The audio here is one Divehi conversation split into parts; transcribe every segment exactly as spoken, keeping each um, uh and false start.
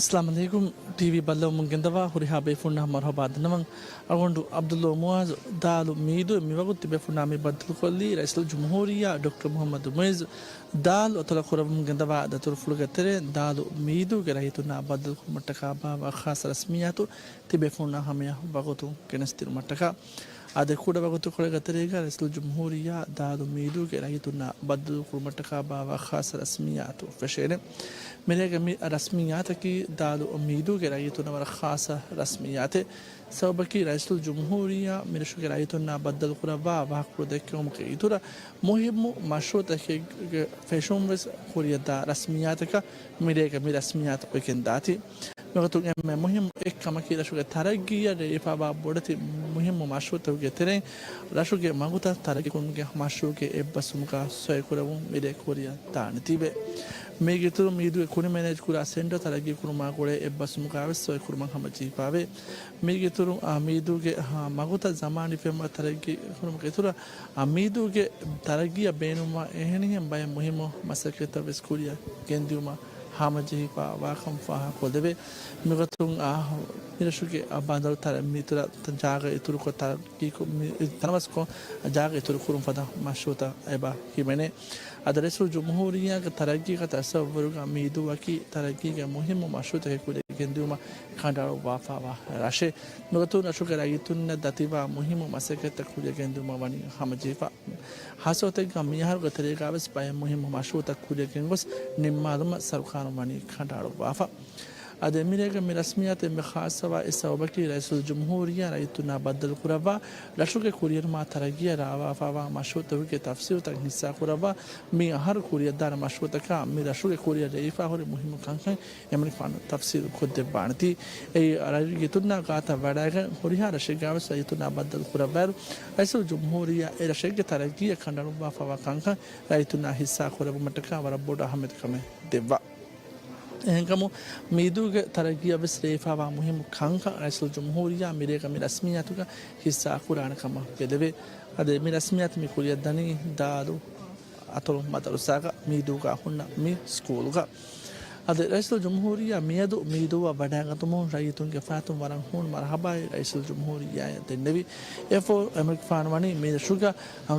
އައްސަލާމު ޢަލައިކުމް. ޓީވީ ބައްލަވަމުން ގެންދަވާ ހުރިހާ ބޭފުޅުންނަށް މަރުޙަބާ ދަންނަވަން. އަޅުގަނޑު ޢަބްދުﷲ މުޢާޒު. ދާލު މީދޫ މިވަގުތު ތިބޭފުޅުންނާ މި ބައްދަލުކޮށްލީ ރައީސުލްޖުމްހޫރިއްޔާ ޑޮކްޓަރ މުޙައްމަދު މުޢިއްޒު. ދާލު އަތޮޅަށް ކުރައްވަމުން ގެންދަވާ ދަތުރުފުޅުގެ ތެރެއިން ދާލު މީދޫގެ ރައްޔިތުންނާ ބައްދަލުކުރުމަށްޓަކާ ބާއްވާ ޚާއްޞަ ރަސްމިއްޔާތު ތިބޭފުޅުންނާ ހަމަޔަށް ވަގުތު ގެނެސްދިނުމަށްޓަކާ. އާދެ، ކުޑަ ވަގުތުކޮޅެއްގެ ތެރޭގަ ރައީސުލްޖުމްހޫރިއްޔާ ދާލު މީދޫގެ ރައްޔިތުންނާ ބައްދަލުކުރުމަށްޓަކާ ބާއްވާ ޚާއްޞަ ރަސްމިއްޔާތު ފެށޭނެ. މިރޭގެ މި ރަސްމިއްޔާތަކީ ދާލު މީދޫގެ ރައްޔިތުންނަށް ވަރަށް ޚާއްޞަ ރަސްމިއްޔާތެއް. ސަބަބަކީ ރައީސުލްޖުމްހޫރިއްޔާ މިރަށުގެ ރައްޔިތުންނާ ބައްދަލުކުރައްވާ ވާހަކަފުޅު ދެއްކެވުމުގެ އިތުރަށް މުހިއްމު މަޝްރޫޢުތަކެއްގެ ފެށުން ވެސް ކުރިއަށްދާ ރަސްމިއްޔާތަކަށް މިރޭގެ މި ރަސްމިއްޔާތު އޮތްގެންދާތީ. މިގޮތުން އެންމެ މުހިއްމު އެއްކަމަކީ ރަށުގެ ތަރައްގީއަށް ރޭވިފައިވާ ބޮޑެތި މުހިއްމު މަޝްރޫޢުތަކުގެ ތެރެއިން ރަށުގެ މަގުތައް ތަރައްގީކުރުމުގެ މަޝްރޫޢުގެ އެއްބަސްވުމަކާ ސޮއިކުރެވުން މިރޭ ކުރިއަށް ދާނެތީވެ. މީގެއިތުރުން މީދޫގެ ކުނި މެނޭޖްކުރާ ސެންޓަރު ތަރައްގީކުރުމާ ގުޅޭ އެއްބަސްވުމަކާ ވެސް ސޮއިކުރުމަށް ހަމަޖެހިފައިވޭ. މީގެއިތުރުން އާ މީދޫގެ އާ މަގުތައް ޒަމާނީ ފެންވަރު ތަރައްގީކުރުމުގެ އިތުރަށް އާ މީދޫގެ ތަރައްގީއަށް ބޭނުންވާ އެހެނިހެން ބައެއް މުހިއްމު މަސައްކަތްތައް ވެސް ކުރިއަށް ގެންދިއުމަށް ހަމަޖެހިފައިވާކަން ފާހަގަކޮށްދެވޭ. މިގޮތުން އާ މިރަށުގެ އާ ބަނދަރު ތަރަ މިތުރަށް ޖާގަ އިތުރުކޮށް ތަރައްގީކޮށް މި ތަނަވަސްކޮށް ޖާގަ އިތުރުކުރުން ފަދަ މަޝްރޫޢުތައް އެބަ ހިމެނޭ. އަދި ރައީސުލްޖުމްހޫރިއްޔާގެ ތަރައްގީގެ ތަސައްވުރުގަ މީދޫއަކީ ތަރައްގީގެ މުހިއްމު މަޝްރޫޢުތަކެއް ކުރިއަށް ގެންދިއުމަށް ކަނޑައަޅުއްވާފައިވާ ރަށެއް. މިގޮތުން ރަށުގެ ރައްޔިތުންނަށް ދަތިވާ މުހިއްމު މަސައްކަތްތައް ކުރިއަށް ގެންދިއުމަށް ވަނީ ހަމަޖެހިފަ. ހާއްސަގޮތެއްގަ މިއަހަރުގެ ތެރޭގަވެސް ބައެއް މުހިއްމު މަޝްރޫޢުތައް ކުރިއަށް ގެންގޮސް ނިންމާލުމަށް ސަރުކާރުން ވަނީ ކަނޑައަޅުއްވާފަ. އަދި އެމިރޭގެ މި ރަސްމިއްޔާތު އެންމެ ޚާއްޞަވާ އެއް ސަބަބަކީ ރައީސުލްޖުމްހޫރިއްޔާ ރައްޔިތުންނާ ބައްދަލުކުރައްވާ ރަށުގެ ކުރިއެރުމާ ތަރައްގީއަށް ރާވާފައިވާ މަޝްރޫޢުތަކުގެ ތަފްސީލުތައް ހިއްސާކުރައްވާ މި އަހަރު ކުރިއަށްދާނެ މަޝްރޫޢުތަކާ މި ރަށުގެ ކުރިއަށް ރޭވިފައި ހުރި މުހިއްމު ކަންކަން އެމަނިކުފާނު ތަފްސީލު ކޮށްދެއްވާނެތީ. އެއީ ރައްޔިތުންނާ ގާތަށް ވަޑައިގެން ހުރިހާ ރަށެއްގަވެސް ރައްޔިތުންނާ ބައްދަލު ކުރައްވާއިރު، ރައީސުލްޖުމްހޫރިއްޔާ އެ ރަށެއްގެ ތަރައްގީއަށް ކަނޑައަޅުއްވާފައިވާ ކަންކަން ރައްޔިތުންނާ ހިއްސާ ކުރެއްވުމަށްޓަކާ ވަރަށް ބޮޑު އަހައްމިއްޔަތުކަމެއް ދެއްވާ. އެހެންކަމުން، މީދޫގެ ތަރައްގީއަށް ވެސް ރޭވިފައިވާ މުހިއްމު ކަންކަން ރައީސުލްޖުމްހޫރިއްޔާ މިރޭގަ މި ރަސްމިއްޔާތުގަ ހިއްސާ ކުރާނެ ކަމަށް ބެލެވޭ. އަދި މި ރަސްމިއްޔާތު މި ކުރިއަށް ދަނީ ދާލު އަތޮޅު މަދަރުސާގަ މީދޫގަ ހުންނަ މި ސްކޫލުގަ. އަދި ރައީސުލްޖުމްހޫރިއްޔާ މިއަދު މީދޫއަށް ވަޑައިގަތުމުން ރައްޔިތުންގެ ފަރާތުން ވަރަށް ހޫނު މަރުޙަބާއި ރައީސުލްޖުމްހޫރިއްޔާއަށް ދެންނެވި. އެއަށްފަހު އެމަނިކުފާނު ވަނީ މި ރަށުގަ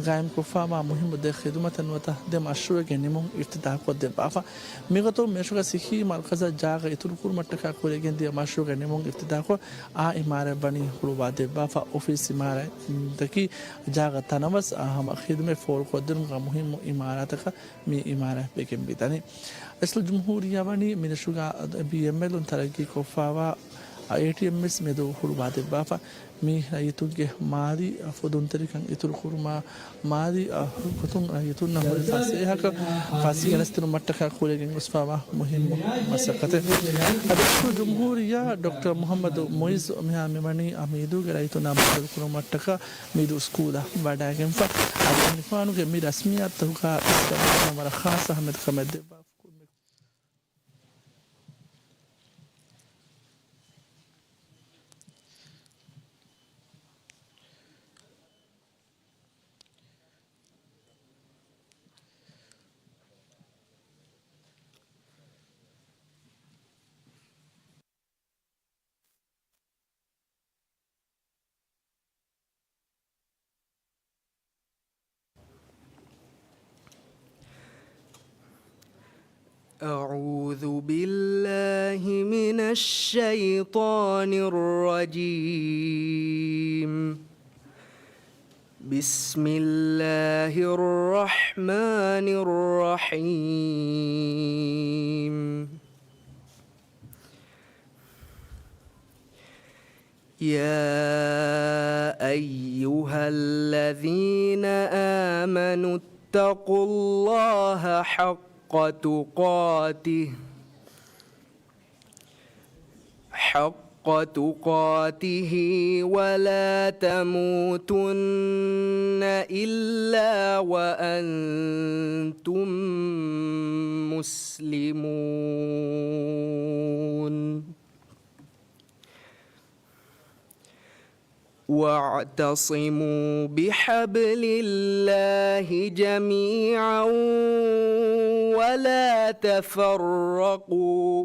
ގާއިމްކޮށްފައިވާ މުހިއްމު ދެ ޚިދުމަތެއް ނުވަތަ ދެ މަޝްރޫޢެއްގެ ނިމުން އިފްތިތާޙްކޮށްދެއްވާފަ. މިގޮތުން މިރަށުގަ ޞިއްޙީ މަރުކަޒަށް ޖާގަ އިތުރުކުރުމަށްޓަކާ ކުރިއަށްގެންދިޔަ މަޝްރޫޢުގެ ނިމުން އިފްތިތާޙްކޮށް، އާ އިމާރާތް ވަނީ ހުޅުވާދެއްވާފަ. އޮފީސް އިމާރާތް ދައްކައި ޖާގަ ތަނަވަސް އާ ހަމަ ޚިދުމަތް ފޯރުކޮށްދިނުމުގަ މުހިއްމު އިމާރާތަކަށް މި އިމާރާތް ވެގެން މިދަނީ. ރައީސުލްޖުމްހޫރިއްޔާ ވަނީ މިރަށުގަ ބީއެމްއެލުން ތަރައްގީކޮށްފައިވާ އޭޓީއެމްއެސް މެދު ހުޅުވާދެއްވާފަ. މި ރައްޔިތުންގެ މާލީ ފުދުންތެރިކަން އިތުރުކުރުމާ، މާލީ ގޮތުން ރައްޔިތުންނަށް ހުރި ފަސޭހަކަން ފަސް ގެނެސްދިނުމަށްޓަކާ ކުރިއަށް ގެންގޮސްފައިވާ މުހިއްމު މަސައްކަތެއް. އަދި ރައީސުލްޖުމްހޫރިއްޔާ ޑޮކްޓަރ މުޙައްމަދު މުޢިއްޒު މިހާރު މިވަނީ މީދޫގެ ރައްޔިތުންނާ ބައްދަލުކުރުމަށްޓަކާ މީދޫ ސްކޫލަށް ވަޑައިގެންފަ. އަދި އެމަނިކުފާނުގެ މި ރަސްމިއްޔާތުތަކުގަ ރައީސް ދަރުމަ ވަރަށް ޚާއްޞަ އަހައްމިއްޔަތުކަމެއް ދެއްވާ. أعوذ بالله من الشيطان الرجيم. بسم الله الرحمن الرحيم. يا أيها الذين آمنوا اتقوا الله حق تقاته، حق تقاته ولا تموتن إلا وأنتم مسلمون. واعتصموا بحبل الله جميعا ولا تفرقوا،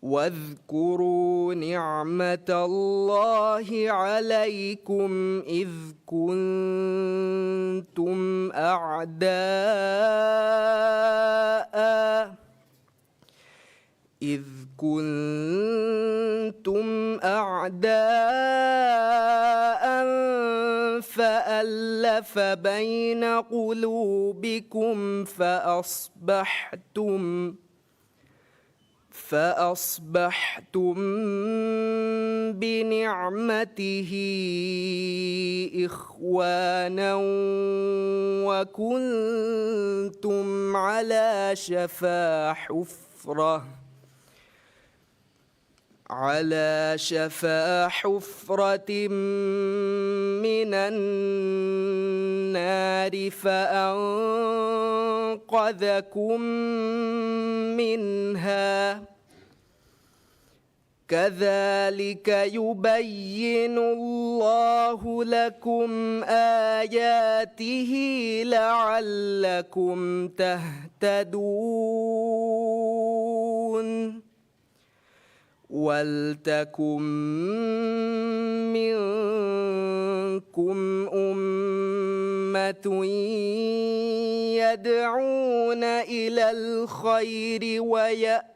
واذكروا نعمة الله عليكم إذ كنتم أعداء إذ كنتم أعداء فألف بين قلوبكم فأصبحتم فأصبحتم بنعمته إخوانا وكنتم على شفا حفرة على شفا حفرة من النار فأنقذكم منها كذلك يبين الله لكم آياته لعلكم تهتدون. ولتكن منكم أمة يدعون إلى الخير ويأمرون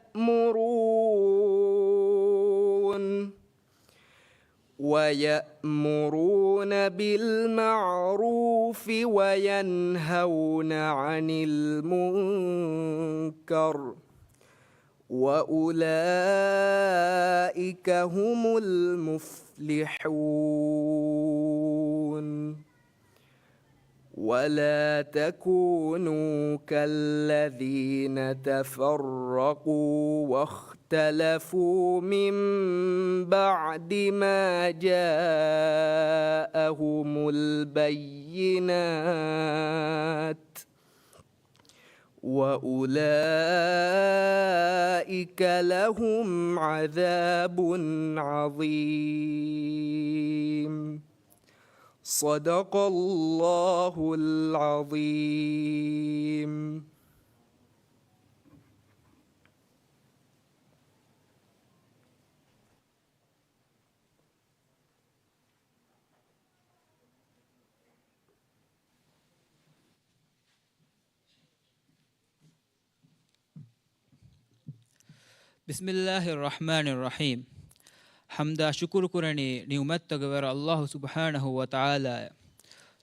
ويأمرون بالمعروف وينهون عن المنكر وأولئك هم المفلحون. ولا تكونوا كالذين تفرقوا واختلفوا من بعد ما جاءهم البينات وأولئك لهم عذاب عظيم. صدق الله العظيم. بسم الله الرحمن الرحيم. ޙަމްދާ ޝުކުރު ކުރަނީ ނިޢުމަތްތަކުގެ ވަރަށް ﷲ ސުބްޙާނަހޫ ވަތަޢާލާއަށް.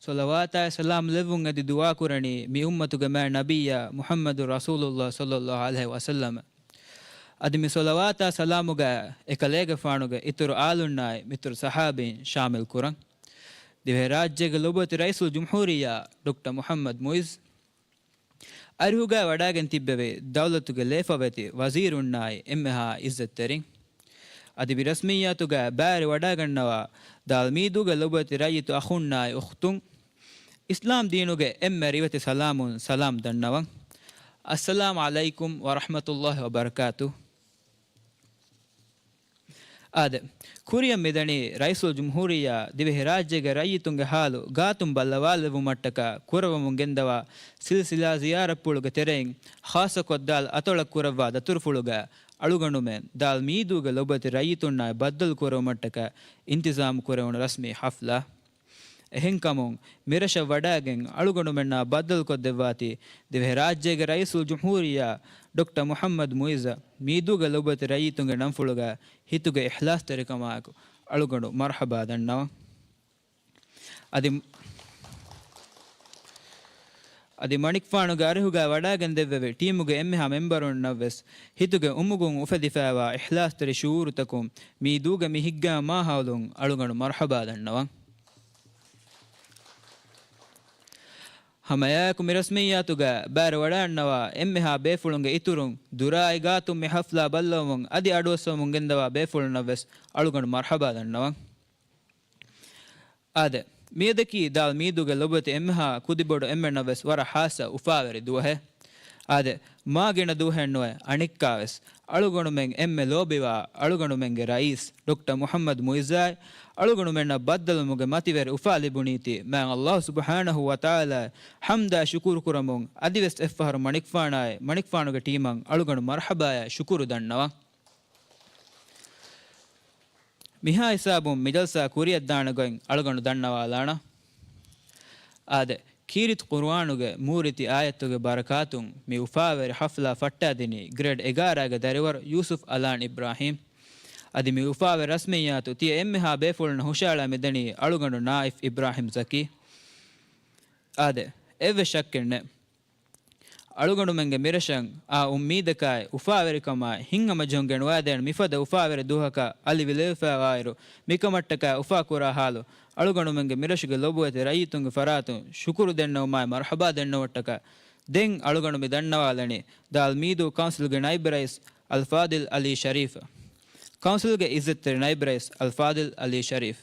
ޞަލަވާތާއި ސަލާމް ލެއްވުން އެދި ދުޢާ ކުރަނީ މި އުއްމަތުގެ މާތް ނަބިއްޔާ މުޙައްމަދު ރަސޫލުﷲ ޞައްލަﷲ ޢަލައިހި ވަސައްލަމަށް. އަދި މި ޞަލަވާތާ ސަލާމުގަ އެކަލޭގެފާނުގެ އިތުރު އާލުންނާއި މިތުރު ޞަޙާބީން ޝާމިލް ކުރަން. ދިވެހިރާއްޖޭގެ ލޮބުވެތި ރައީސުލްޖުމްހޫރިއްޔާ ޑޮކްޓަރ މުޙައްމަދު މުޢިއްޒު އަރިހުގައި ވަޑައިގެން ތިއްބެވި ދައުލަތުގެ ލޭފަވެތި ވަޒީރުންނާއި އެންމެހާ ޢިއްޒަތްތެރިން. އަދި މި ރަސްމިއްޔާތުގައި ބައިވެރިވަޑައިގަންނަވާ ދާލް މީދޫގެ ލޮބުވެތި ރައްޔިތު އަޚުންނާއި އުޚްތުން، އިސްލާމް ދީނުގެ އެންމެ ރިވެތި ސަލާމުން ސަލާމް ދަންނަވަން. އައްސަލާމް ޢަލައިކުމް ވަރަޙްމަތުﷲ ވަބަރަކާތުހު. އާދެ، ކުރިއަށް މިދަނީ ރައީސުލްޖުމްހޫރިއްޔާ ދިވެހިރާއްޖޭގެ ރައްޔިތުންގެ ޙާލު ގާތުން ބައްލަވާލެއްވުމަށްޓަކާ ކުރައްވަމުން ގެންދަވާ ސިލްސިލާ ޒިޔާރަތްޕުޅުގެ ތެރެއިން ޚާއްޞަކޮށް ދާލް އަތޮޅަށް ކުރައްވާ ދަތުރުފުޅުގަ އަޅުގަނޑުމެން ދާލް މީދޫގެ ލޮބުވެތި ރައްޔިތުންނާއި ބައްދަލު ކުރެވުމަށްޓަކާ އިންތިޒާމު ކުރެވުނު ރަސްމީ ޙަފްލާ. އެހެންކަމުން، މިރަށަށް ވަޑައިގެން އަޅުގަނޑުމެންނާ ބައްދަލުކޮށްދެއްވާތީ، ދިވެހިރާއްޖޭގެ ރައީސުލްޖުމްހޫރިއްޔާ ޑޮކްޓަރ މުޙައްމަދު މުޢިއްޒަށް މީދޫގެ ލޮބުވެތި ރައްޔިތުންގެ ނަންފުޅުގައި ހިތުގެ އިޚްލާޞްތެރިކަމާއެކު އަޅުގަނޑު މަރްޙަބާ ދަންނަވަން. އަދި، އަދި މަނިކުފާނުގެ އަރިހުގައި ވަޑައިގެންދެއްވެވި ޓީމުގެ އެންމެހާ މެމްބަރުންނަށްވެސް ހިތުގެ އުމުގުން އުފެދިފައިވާ އިޚްލާޞްތެރި ޝުޢޫރުތަކުން މީދޫގެ މި ހިތްގައިމު މާހައުލުން އަޅުގަނޑު މަރްޙަބާ ދަންނަވަން. ހަމައެއާއެކު މި ރަސްމިއްޔާތުގައި ބައިވެރިވަޑައިގަންނަވާ އެންމެހާ ބޭފުޅުންގެ އިތުރުން، ދުރާއި ގާތުން މި ޙަފްލާ ބައްލަވަމުން އަދި އަޑުއައްސަވަމުން ގެންދަވާ ބޭފުޅުންނަށްވެސް އަޅުގަނޑު މަރްޙަބާ ދަންނަވަން. އާދެ، މިއަދަކީ ދާލް މީދޫގެ ލޮބުވެތި އެންމެހާ ކުދިބޮޑު އެންމެންނަށްވެސް ވަރަށް ޚާއްޞަ އުފާވެރި ދުވަހެއް. އާދެ، މާ ގިނަ ދުވަހެއްނުވެ، އަނެއްކާވެސް އަޅުގަނޑުމެން އެންމެ ލޯބިވާ އަޅުގަނޑުމެންގެ ރައީސް ޑޮކްޓަރ މުޙައްމަދު މުޢިއްޒާއި އަޅުގަނޑުމެންނަށް ބައްދަލުވުމުގެ މަތިވެރި އުފާ ލިބުނީތީ މާތް ﷲ ސުބްޙާނަހޫ ވަތަޢާލާއަށް ޙަމްދާ ޝުކުރު ކުރަމުން އަދިވެސް އެއްފަހަރު މަނިކުފާނާއި މަނިކުފާނުގެ ޓީމަށް އަޅުގަނޑު މަރްޙަބާއާ ޝުކުރު ދަންނަވަން. މިހާ ހިސާބުން މި ޖަލްސާ ކުރިއަށްދާނެ ގޮތް އަޅުގަނޑު ދަންނަވާލާނަން. އާދެ، ކީރިތި ޤުރުއާނުގެ މޫރިތި އާޔަތުގެ ބަރަކާތުން މި އުފާވެރި ޙަފްލާ ފައްޓާދިނީ ގްރޭޑް އެގާރައިގެ ދަރިވަރު ޔޫސުފް އަލާން އިބްރާހީމް. އަދި މި އުފާވެރި ރަސްމިއްޔާތު ތިޔަ އެންމެހާ ބޭފުޅުންނަށް ހުށައަޅާ މިދަނީ އަޅުގަނޑު ނާއިފް އިބްރާހީމް ޒަކީ. އާދެ، އެއްވެސް ޝައްކެއް ނެތް. އަޅުގަނޑުމެންގެ މިރަށަށް އާ އުއްމީދަކާއި އުފާވެރިކަމާއި ހިތްހަމަޖެހުން ގެނުވާދޭން މިފަދަ އުފާވެރި ދުވަހަކަށް އަލި ވިލެވިފައިވާއިރު، މިކަމަށްޓަކާ އުފާކުރާ ހާލު، އަޅުގަނޑުމެންގެ މިރަށުގެ ލޮބުވެތި ރައްޔިތުންގެ ފަރާތުން ޝުކުރު ދެންނެވުމާއި މަރުޙަބާ ދެންނެވުމަށްޓަކާ، ދެން އަޅުގަނޑު މި ދަންނަވާލަނީ ދާލް މީދޫ ކައުންސިލްގެ ނައިބް ރައީސް އަލްފާޟިލް އަލީ ޝަރީފަށް. ކައުންސިލްގެ އިއްޒަތްތެރި ނައިބް ރައީސް އަލްފާޟިލް އަލީ ޝަރީފް.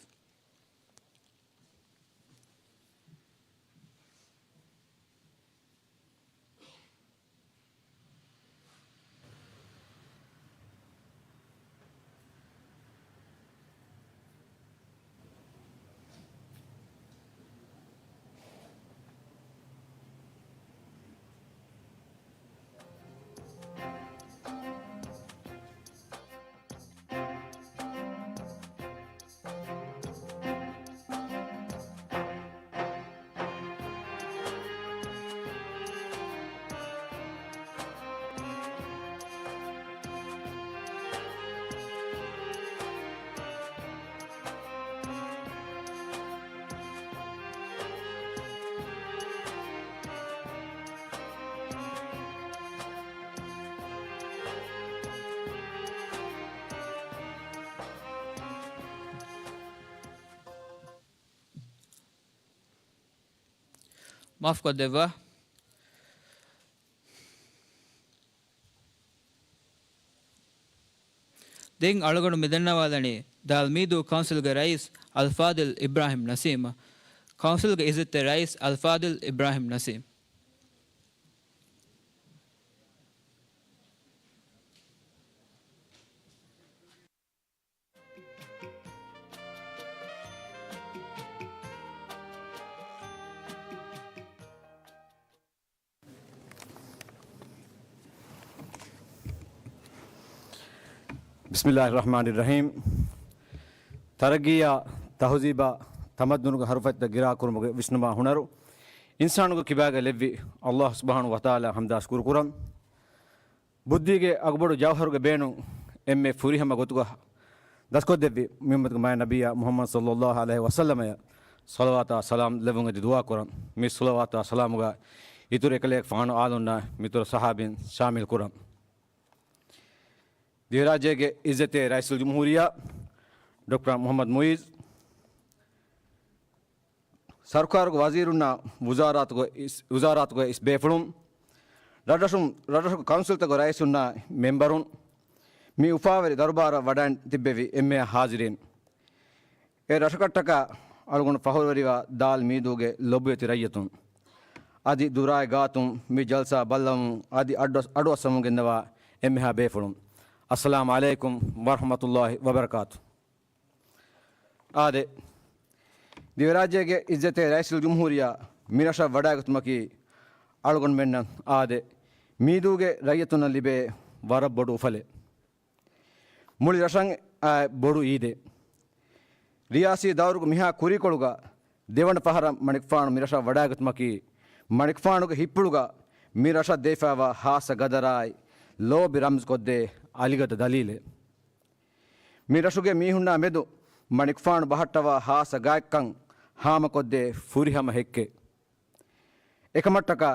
މާފުކޮށްދެއްވާ. ދެން އަޅުގަނޑު މިދަންނަވާލަނީ ދާލް މީދޫ ކައުންސިލްގެ ރައީސް އަލްފާޟިލް އިބްރާހިމް ނަސީމަށް. ކައުންސިލްގެ އިއްޒަތްތެރި ރައީސް އަލްފާޟިލް އިބްރާހިމް ނަސީމް. ބިސްމިއްލާހި ރަޙްމާނި ރަޙީމް. ތަރައްގީއާ، ތަހުޒީބާ، ތަމައްދުނުގެ ހަރުފަތިތައް ގިރާކުރުމުގެ ވިސްނުމާ ހުނަރު އިންސާނުގެ ކިބާގަ ލެއްވި އައްލާހު ސުބްޙާނަހޫ ވަތަޢާލާ ޙަމްދާ ޝުކުރު ކުރަން. ބުއްދީގެ އަގުބޮޑު ޖައުހަރުގެ ބޭނުން އެންމެ ފުރިހަމަ ގޮތުގަ ދަސްކޮށްދެއްވި މިއުއްމަތުގެ މާތް ނަބިއްޔާ މުޙައްމަދު ޞައްލައްލާހު ޢަލައިހި ވަސައްލަމަޔަށް ޞަލަވާތާ ސަލާމް ލެއްވުން އެދި ދުޢާ ކުރަން. މި ޞަލަވާތާ ސަލާމުގަ އިތުރު އެކަލޭގެފާނު އާލުންނާ މިތުރު ޞަޙާބީން ޝާމިލް ކުރަން. ދިވެހިރާއްޖޭގެ އިއްޒަތްތެރި ރައީސުލްޖުމްހޫރިއްޔާ ޑޮކްޓަރ މުޙައްމަދު މުޢިއްޒު، ސަރުކާރުގެ ވަޒީރުންނާ ވުޒާރާތުގެ އިސް، ވުޒާރާތުގެ އިސް ބޭފުޅުން، ރަށްރަށުން، ރަށްރަށުގެ ކައުންސިލްތަކުގެ ރައީސުންނާ މެމްބަރުން، މި އުފާވެރި ދަރުބާރަށް ވަޑައިން ތިއްބެވި އެންމެހާ ޙާޒިރީން، އެ ރަށަކަށްޓަކާ އަޅުގަނޑު ފަޚުރުވެރިވާ ދާލް މީދޫގެ ލޮބުވެތި ރައްޔިތުން، އަދި ދުރާއި ގާތުން މި ޖަލްސާ ބައްލަވަމުން އަދި އަޑު، އަޑުއައްސަމުން ގެންދަވާ އެންމެހާ ބޭފުޅުން، އައްސަލާމު ޢަލައިކުމް ވަރަޙްމަތުﷲި ވަބަރަކާތު. އާދެ، ދިވެރާއްޖޭގެ އިއްޒަތްތެރި ރައީސުލްޖުމްހޫރިއްޔާ މިރަށަށް ވަޑައިގަތުމަކީ އަޅުގަނޑުމެންނަށް އާދެ، މީދޫގެ ރައްޔިތުންނަށް ލިބޭ ވަރަށް ބޮޑު އުފަލެއް. މުޅި ރަށަށް އައި ބޮޑު އީދެއް. ރިޔާސީ ދައުރުގެ މިހާ ކުރީކޮޅުގަ ދެވަނަ ފަހަރަށް މަނިކުފާނު މިރަށަށް ވަޑައިގަތުމަކީ، މަނިކުފާނުގެ ހިތްޕުޅުގަ މި ރަށަށް ދެވިފައިވާ ހާއްސަ ގަދަރާއި ލޯބި ރަމްޒުކޮށްދޭ އަލިގަދަ ދަލީލެއް. މި ރަށުގެ މީހުންނާ މެދު މަނިކުފާނު ބަހައްޓަވާ ހާއްސަ ގާތްކަން ހާމަކޮށްދޭ ފުރިހަމަ ހެއްކެއް. އެކަމަށްޓަކާ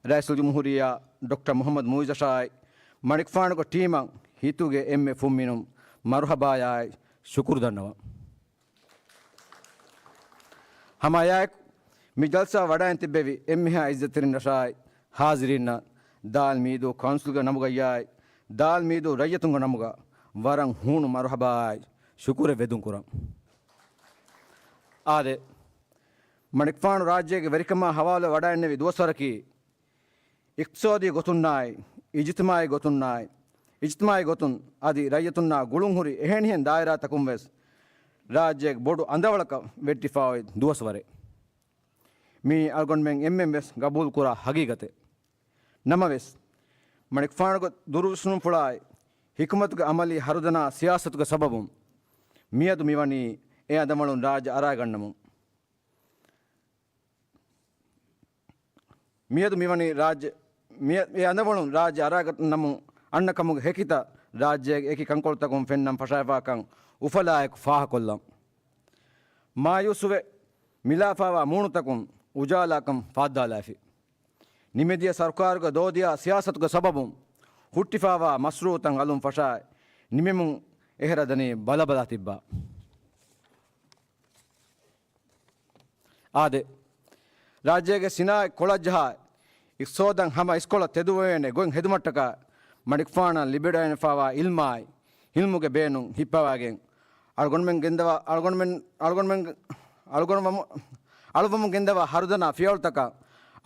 ރައީސުލްޖުމްހޫރިއްޔާ ޑޮކްޓަރ މުޙައްމަދު މުޢިއްޒަށާއި މަނިކުފާނުގެ ޓީމަށް ހިތުގެ އެންމެ ފުންމިނުން މަރުޙަބާޔާއި ޝުކުރު ދަންނަވަން. ހަމައެއާއެކު، މި ޖަލްސާ ވަޑައިން ތިއްބެވި އެންމެހާ އިއްޒަތްތެރިން ރަށާއި ޙާޒިރީންނަށް ދާލް މީދޫ ކައުންސިލްގެ ނަމުގައްޔާއި ދާލް މީދޫ ރައްޔިތުންގެ ނަމުގަ ވަރަށް ހޫނު މަރުޙަބާއާއި ޝުކުރެއް ވެދުން ކުރަން. އާދެ، މަނިކުފާނު ރާއްޖޭގެ ވެރިކަމާ ޙަވާލުވެ ވަޑައިންނެވި ދުވަސްވަރަކީ، އިޤްތިޞާދީ ގޮތުންނާއި، އިޖްތިމާޢީ ގޮތުންނާއި، އިޖްތިމާޢީ ގޮތުން އަދި ރައްޔިތުންނާ ގުޅުންހުރި އެހެނިހެން ދާއިރާތަކުން ވެސް ރާއްޖޭގެ ބޮޑު އަނދަވަޅަކަށް ވެއްޓިފައި އޮތް ދުވަސްވަރެއް. މީ އަޅުގަނޑުމެން އެންމެން ވެސް ގަބޫލުކުރާ ހަގީގަތެއް. ނަމަވެސް، މަނިކުފާނުގެ ދުރުވިސްނުންފުޅާއި، ޙިކުމަތުގެ ޢަމަލީ ހަރުދަނާ ސިޔާސަތުގެ ސަބަބުން، މިއަދު މިވަނީ އެ އަނދަވަޅުން ރާއްޖެ އަރާގަންނަމުން. މިއަދު މިވަނީ ރާއްޖެ، މިއަ-، އެ އަނދަވަޅުން ރާއްޖެ އަރާގަންނަމުން އަންނަ ކަމުގެ ހެކިތައް ރާއްޖޭގެ އެކި ކަންކޮޅުތަކުން ފެންނަން ފަށާފާކަން އުފަލާއެކު ފާހަކޮށްލަން. މާޔޫސުވެ މިލާފާވާ މޫނުތަކުން އުޖާލާކަން ފާއްދާލާފި. ނިމެދިޔަ ސަރުކާރުގެ ދޯދިޔާ ސިޔާސަތުގެ ސަބަބުން ހުއްޓިފާވާ މަސްރޫއުތައް އަލުން ފަށާ ނިމެމުން އެހެރަ ދަނީ ބަލަބަލާ ތިއްބާ. އާދެ، ރާއްޖޭގެ ސިނާއަތް ކޮޅަށްޖަހާ، އިޤްތިޞާދަށް ހަމަ އިސްކޮޅަށް ތެދުވެވޭނެ ގޮތް ހެދުމަށްޓަކާ، މަނިކުފާނަށް ލިބިވަޑައިގެންފާވާ އިލްމާއި، ހިލްމުގެ ބޭނުން ހިއްޕަވާގެން، އަޅުގަނޑުމެން ގެންދަވާ، އަޅުގަނޑުމެން، އަޅުގަނޑުމެން، އަޅުވަމު-، އަޅުވަމުން ގެންދަވާ ހަރުދަނާ ފިޔަވަޅުތަކަށް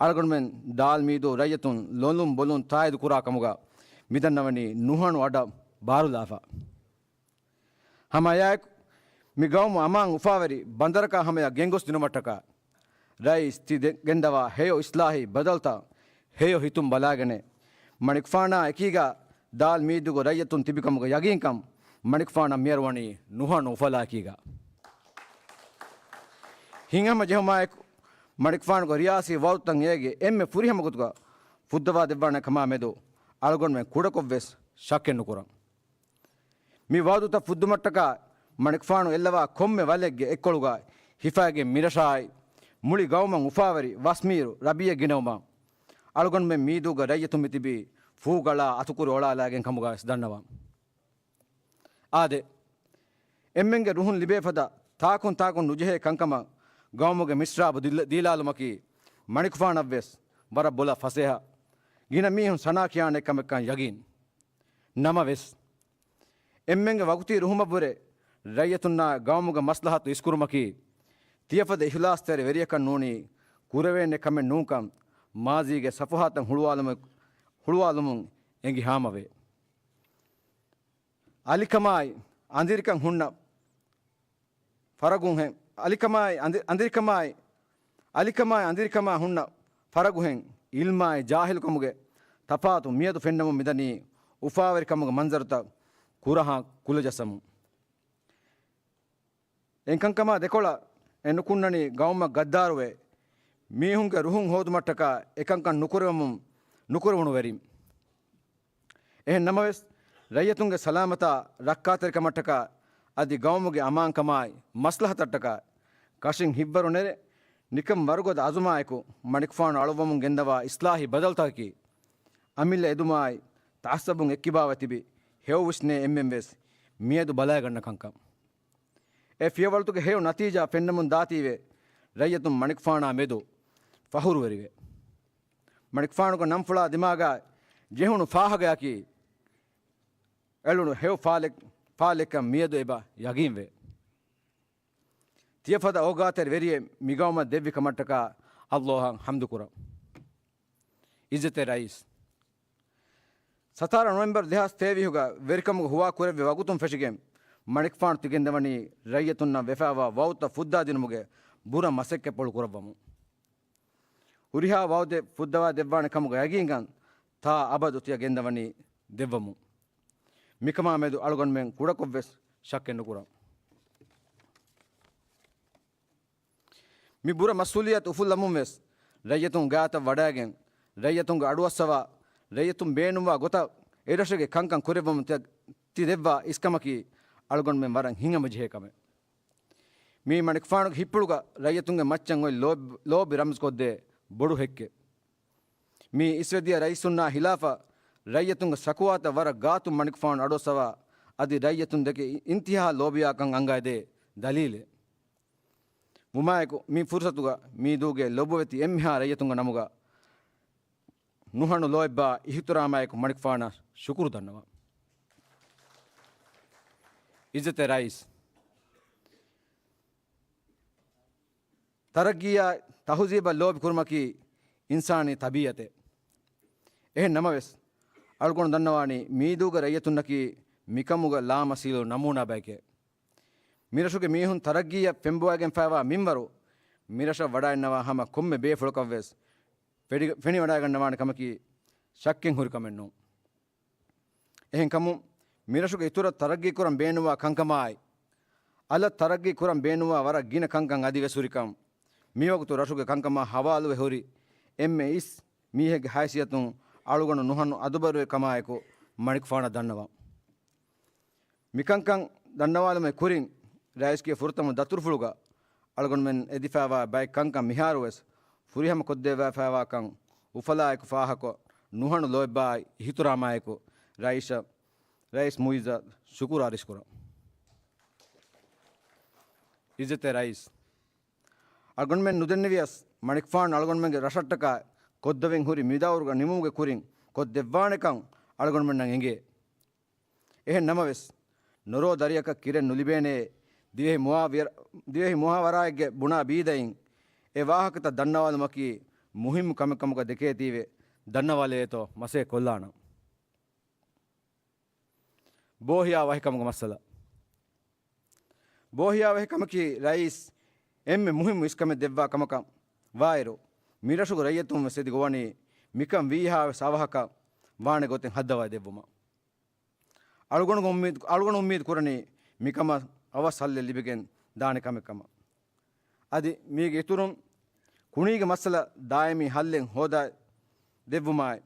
އަޅުގަނޑުމެން ދާލް މީދޫ ރައްޔިތުން ލޮލުން ބޮލުން ތާއީދު ކުރާ ކަމުގަ މިދަންނަވަނީ ނުހަނު އަޑަށް ބާރުލާފަ. ހަމައެއާއެކު، މި ގައުމު އަމާން އުފާވެރި ބަނދަރަކާ ހަމަޔަށް ގެންގޮސްދިނުމަށްޓަކާ، ރައީސް ތި ދެ-، ގެންދަވާ ހެޔޮ އިސްލާހީ ބަދަލުތައް ހެޔޮ ހިތުން ބަލާގެނެ، މަނިކުފާނާ އެކީގަ ދާލް މީދޫގެ ރައްޔިތުން ތިބިކަމުގެ ޔަގީންކަން މަނިކުފާނަށް މިއަރުވަނީ ނުހަނު އުފަލާއެކީގަ. ހިތްހަމަ ޖެހުމާއެކު، މަނިކުފާނުގެ ރިޔާސީ ވައުދުތައް އޭގެ އެންމެ ފުރިހަމަ ގޮތުގަ ފުއްދަވާ ދެއްވާނެ ކަމާ މެދު އަޅުގަނޑުމެން ކުޑަކޮށްވެސް ޝައްކެއް ނުކުރަން. މި ވައުދުތައް ފުއްދުމަށްޓަކާ މަނިކުފާނު އެއްލަވާ ކޮންމެ ވަލެއްގެ އެއްކޮޅުގަ ހިފައިގެން މިރަށާއި، މުޅި ގައުމަށް އުފާވެރި ވަސްމީރު ރަބީއެއް ގިނަވުމަށް އަޅުގަނޑުމެން މީދޫގެ ރައްޔިތުން މިތިބީ ފޫގަޅާ އަތުކުރި އޮޅާލާގެން ކަމުގަ ވެސް ދަންނަވަން. އާދެ، އެންމެންގެ ރުހުން ލިބޭ ފަދަ ތާކުން ތާކުން ނުޖެހޭ ކަންކަމަށް ގައުމުގެ މިސްރާބު ދިލް-، ދީލާލުމަކީ މަނިކުފާނަށްވެސް ވަރަށް ބޮލަށް ފަސޭހަ، ގިނަ މީހުން ސަނާ ކިޔާނެ ކަމެއްކަން ޔަގީން. ނަމަވެސް، އެންމެންގެ ވަގުތީ ރުހުމަށްވުރެ ރައްޔިތުންނާ ގައުމުގެ މަސްލަހަތު އިސްކުރުމަކީ، ތިޔަފަދަ އިހުލާސްތެރި ވެރިޔަކަށް ނޫނީ ކުރެވޭނެ ކަމެއް ނޫންކަން މާޒީގެ ސަފުހާތައް ހުޅުވާލުމު-، ހުޅުވާލުމުން އެނގި ހާމަވޭ. އަލިކަމާއި އަނދިރިކަން ހުންނަ ފަރަގުންހެން، އަލިކަމާއި އަނދި-، އަނދިރިކަމާއި، އަލިކަމާއި އަނދިރިކަމާ ހުންނަ ފަރަގުހެން، އިލްމާއި ޖާހިލުކަމުގެ ތަފާތު މިއަދު ފެންނަމުން މިދަނީ އުފާވެރިކަމުގެ މަންޒަރުތައް ކުރަހާ ކުލަޖައްސަމުން. އެކަންކަމާ ދެކޮޅަށް އެ ނުކުންނަނީ ގައުމަށް ގައްދާރުވެ، މީހުންގެ ރުހުން ހޯދުމަށްޓަކާ އެކަންކަން ނުކުރެވެމުން، ނުކުރެވުނު ވެރިން. އެހެން ނަމަވެސް، ރައްޔިތުންގެ ސަލާމަތާ ރައްކާތެރިކަމަށްޓަކާ އަދި ގައުމުގެ އަމާންކަމާއި މަސްލަހަތަށްޓަކާ ކަށިން ހިތްވަރު ނެރެ، ނިކަން ވަރުގަދަ އަޒުމާއެކު މަނިކުފާނު އަޅުއްވަމުން ގެންދަވާ އިސްލާހީ ބަދަލުތަކަކީ، އަމިއްލަ އެދުމާއި ތައައްސަބުން އެއްކިބާވެ ތިބި ހެޔޮވިސްނޭ އެންމެން ވެސް މިއަދު ބަލައިގަންނަ ކަންކަން. އެ ފިޔަވަޅުތަކުގެ ހެޔޮ ނަތީޖާ ފެންނަމުން ދާތީވެ، ރައްޔިތުން މަނިކުފާނާ މެދު ފަހުރުވެރިވެ. މަނިކުފާނުގެ ނަންފުޅާ ދިމާގާ ޖެހުނު ފާހަގަޔަކީ އެޅުނު ހެޔޮ ފާލެއް-، ފާލެއްކަން މިއަދު އެބަ ޔަގީންވޭ. ތިޔަފަދަ އޯގާތެރި ވެރިއެއް މިގައުމަށް ދެއްވި ކަމަށްޓަކާ އައްލާހަށް ޙަމްދުކުރަން. އިއްޒަތްތެރި ރައީސް، ސަތާރަ ނޮވެމްބަރު ދެހާސް ތޭވީހުގަ ވެރިކަމުގެ ހުވާ ކުރެއްވި ވަގުތުން ފެށިގެން، މަނިކުފާނު ތިގެންދަވަނީ ރައްޔިތުންނަށް ވެފާވާ ވައުދުތައް ފުއްދާދިނުމުގެ ބުރަ މަސައްކަތްޕުޅު ކުރައްވަމުން. ހުރިހާ ވައުދެއް ފުއްދަވާ ދެއްވާނެ ކަމުގަ ޔަގީންކަން ތާ އަބަދު ތިޔަ ގެންދަވަނީ ދެއްވަމުން. މިކަމާ މެދު އަޅުގަނޑުމެން ކުޑަކޮށްވެސް ޝައްކެއް ނުކުރަން. މި ބުރަ މަސްއޫލިއްޔަތު އުފުއްލަމުން ވެސް، ރައްޔިތުން ގާތަށް ވަޑައިގެން، ރައްޔިތުންގެ އަޑުއައްސަވާ، ރައްޔިތުން ބޭނުންވާ ގޮތަށް އެރަށުގެ ކަންކަން ކުރެއްވަމުން ތި، ތި ދެއްވާ އިސްކަމަކީ އަޅުގަނޑުމެން ވަރަށް ހިތްހަމަޖެހޭ ކަމެއް. މީ މަނިކުފާނުގެ ހިތްޕުޅުގަ ރައްޔިތުންގެ މައްޗަށް އޮތް ލޯބި، ލޯބި ރަމްޒުކޮށްދޭ ބޮޑު ހެއްކެއް. މީ އިސްވެދިޔަ ރައީސުންނާ ހިލާފަށް ރައްޔިތުންގެ ޝަކުވާތައް ވަރަށް ގާތުން މަނިކުފާނު އަޑުއައްސަވާ، އަދި ރައްޔިތުން ދެކެ އިންތިހާ ލޯބިވާކަން އަންގައިދޭ ދަލީލެއް. ވުމާއެކު، މި ފުރުސަތުގަ މީދޫގެ ލޮބުވެތި އެންމެހާ ރައްޔިތުންގެ ނަމުގަ ނުހަނު ލޯތްބާ އިހުތިރާމާއެކު މަނިކުފާނަށް ޝުކުރު ދަންނަވަން. އިއްޒަތްތެރި ރައީސް، ތަރައްގީއާ ތަހުޒީބަށް ލޯބި ކުރުމަކީ އިންސާނީ ތަބީއަތެއް. އެހެން ނަމަވެސް، އަޅުގަނޑު ދަންނަވާނީ މީދޫގެ ރައްޔިތުންނަކީ މިކަމުގެ ލާމަސީލު ނަމޫނާ ބަޔެކޭ. މިރަށުގެ މީހުން ތަރައްގީއަށް ފެންބޮވައިގެންފައިވާ މިންވަރު، މިރަށަށް ވަޑައިންނަވާ ހަމަ ކޮންމެ ބޭފުޅަކަށްވެސް ފެޑި-، ފެނިވަޑައިގަންނަވާނެ ކަމަކީ ޝައްކެއް ހުރި ކަމެއް ނޫން. އެހެންކަމުން، މިރަށުގެ އިތުރަށް ތަރައްގީކުރަން ބޭނުންވާ ކަންކަމާއި، އަލަށް ތަރައްގީ ކުރަން ބޭނުންވާ ވަރަށް ގިނަ ކަންކަން އަދިވެސް ހުރިކަން، މިވަގުތު ރަށުގެ ކަންކަމާ ހަވާލުވެ ހުރި އެންމެ އިސް މީހެއްގެ ހައިސިއްޔަތުން އަޅުގަނޑު ނުހަނު އަދުބަރުވެ ކަމާއެކު މަނިކުފާނަށް ދަންނަވަން. މިކަންކަން ދަންނަވާލުމުގެ ކުރިން، ރައީސްގެ ފުރަތަމަ ދަތުރުފުޅުގަ އަޅުގަނޑުމެން އެދިފައިވާ ބައެއް ކަންކަން މިހާރުވެސް ފުރިހަމަ ކޮށްދެއްވާފައިވާކަން އުފަލާއެކު ފާހަގަކޮށް، ނުހަނު ލޯތްބާއި އިހުތުރާމާއެކު ރައީސަށް، ރައީސް މުއިއްޒަށް ޝުކުރު އަރިސްކުރަން. އިއްޒަތްތެރި ރައީސް، އަޅުގަނޑުމެން ނުދެންނެވިޔަސް، މަނިކުފާނު އަޅުގަނޑުމެންގެ ރަށަށްޓަކާ ކޮށްދެވެން ހުރި މިދައުރުގަ ނިމުމުގެ ކުރިން ކޮށްދެއްވާނެކަން އަޅުގަނޑުމެންނަށް އެނގޭ. އެހެން ނަމަވެސް، ނޮރޯ ދަރިއަކަށް ކިރެއް ނުލިބޭނެޔޭ، ދިވެހި މުވާ-، ދިވެހި މުހާވަރާއެއްގެ ބުނާ ބީދައިން އެ ވާހަކަތައް ދަންނަވާލުމަކީ މުހިއްމު ކަމެއް ކަމުގަ ދެކޭތީވެ ދަންނަވާލައޭތޯ މަސައްކަތް ކޮށްލާނަން. ބޯހިޔާ ވަހިކަމުގެ މައްސަލަ. ބޯހިޔާވަހިކަމަކީ ރައީސް އެންމެ މުހިއްމު އިސްކަމެއް ދެއްވާ ކަމަކަށް ވާއިރު، މިރަށުގެ ރައްޔިތުން ވެސް އެދިގޮވަނީ މިކަން ވީހާވެސް އަވަހަކަށް ވާނެ ގޮތެއް ހައްދަވައި ދެއްވުމަށް. އަޅުގަނޑު އުއްމީދު، އަޅުގަނޑު އުއްމީދު ކުރަނީ މިކަމަށް އަވަސް ހައްލެއް ލިބިގެން ދާނެ ކަމެއް ކަމަށް. އަދި މީގެ އިތުރުން، ކުނީގެ މައްސަލަ ދާއިމީ ހައްލެއް ހޯދާ ދެއްވުމާއި،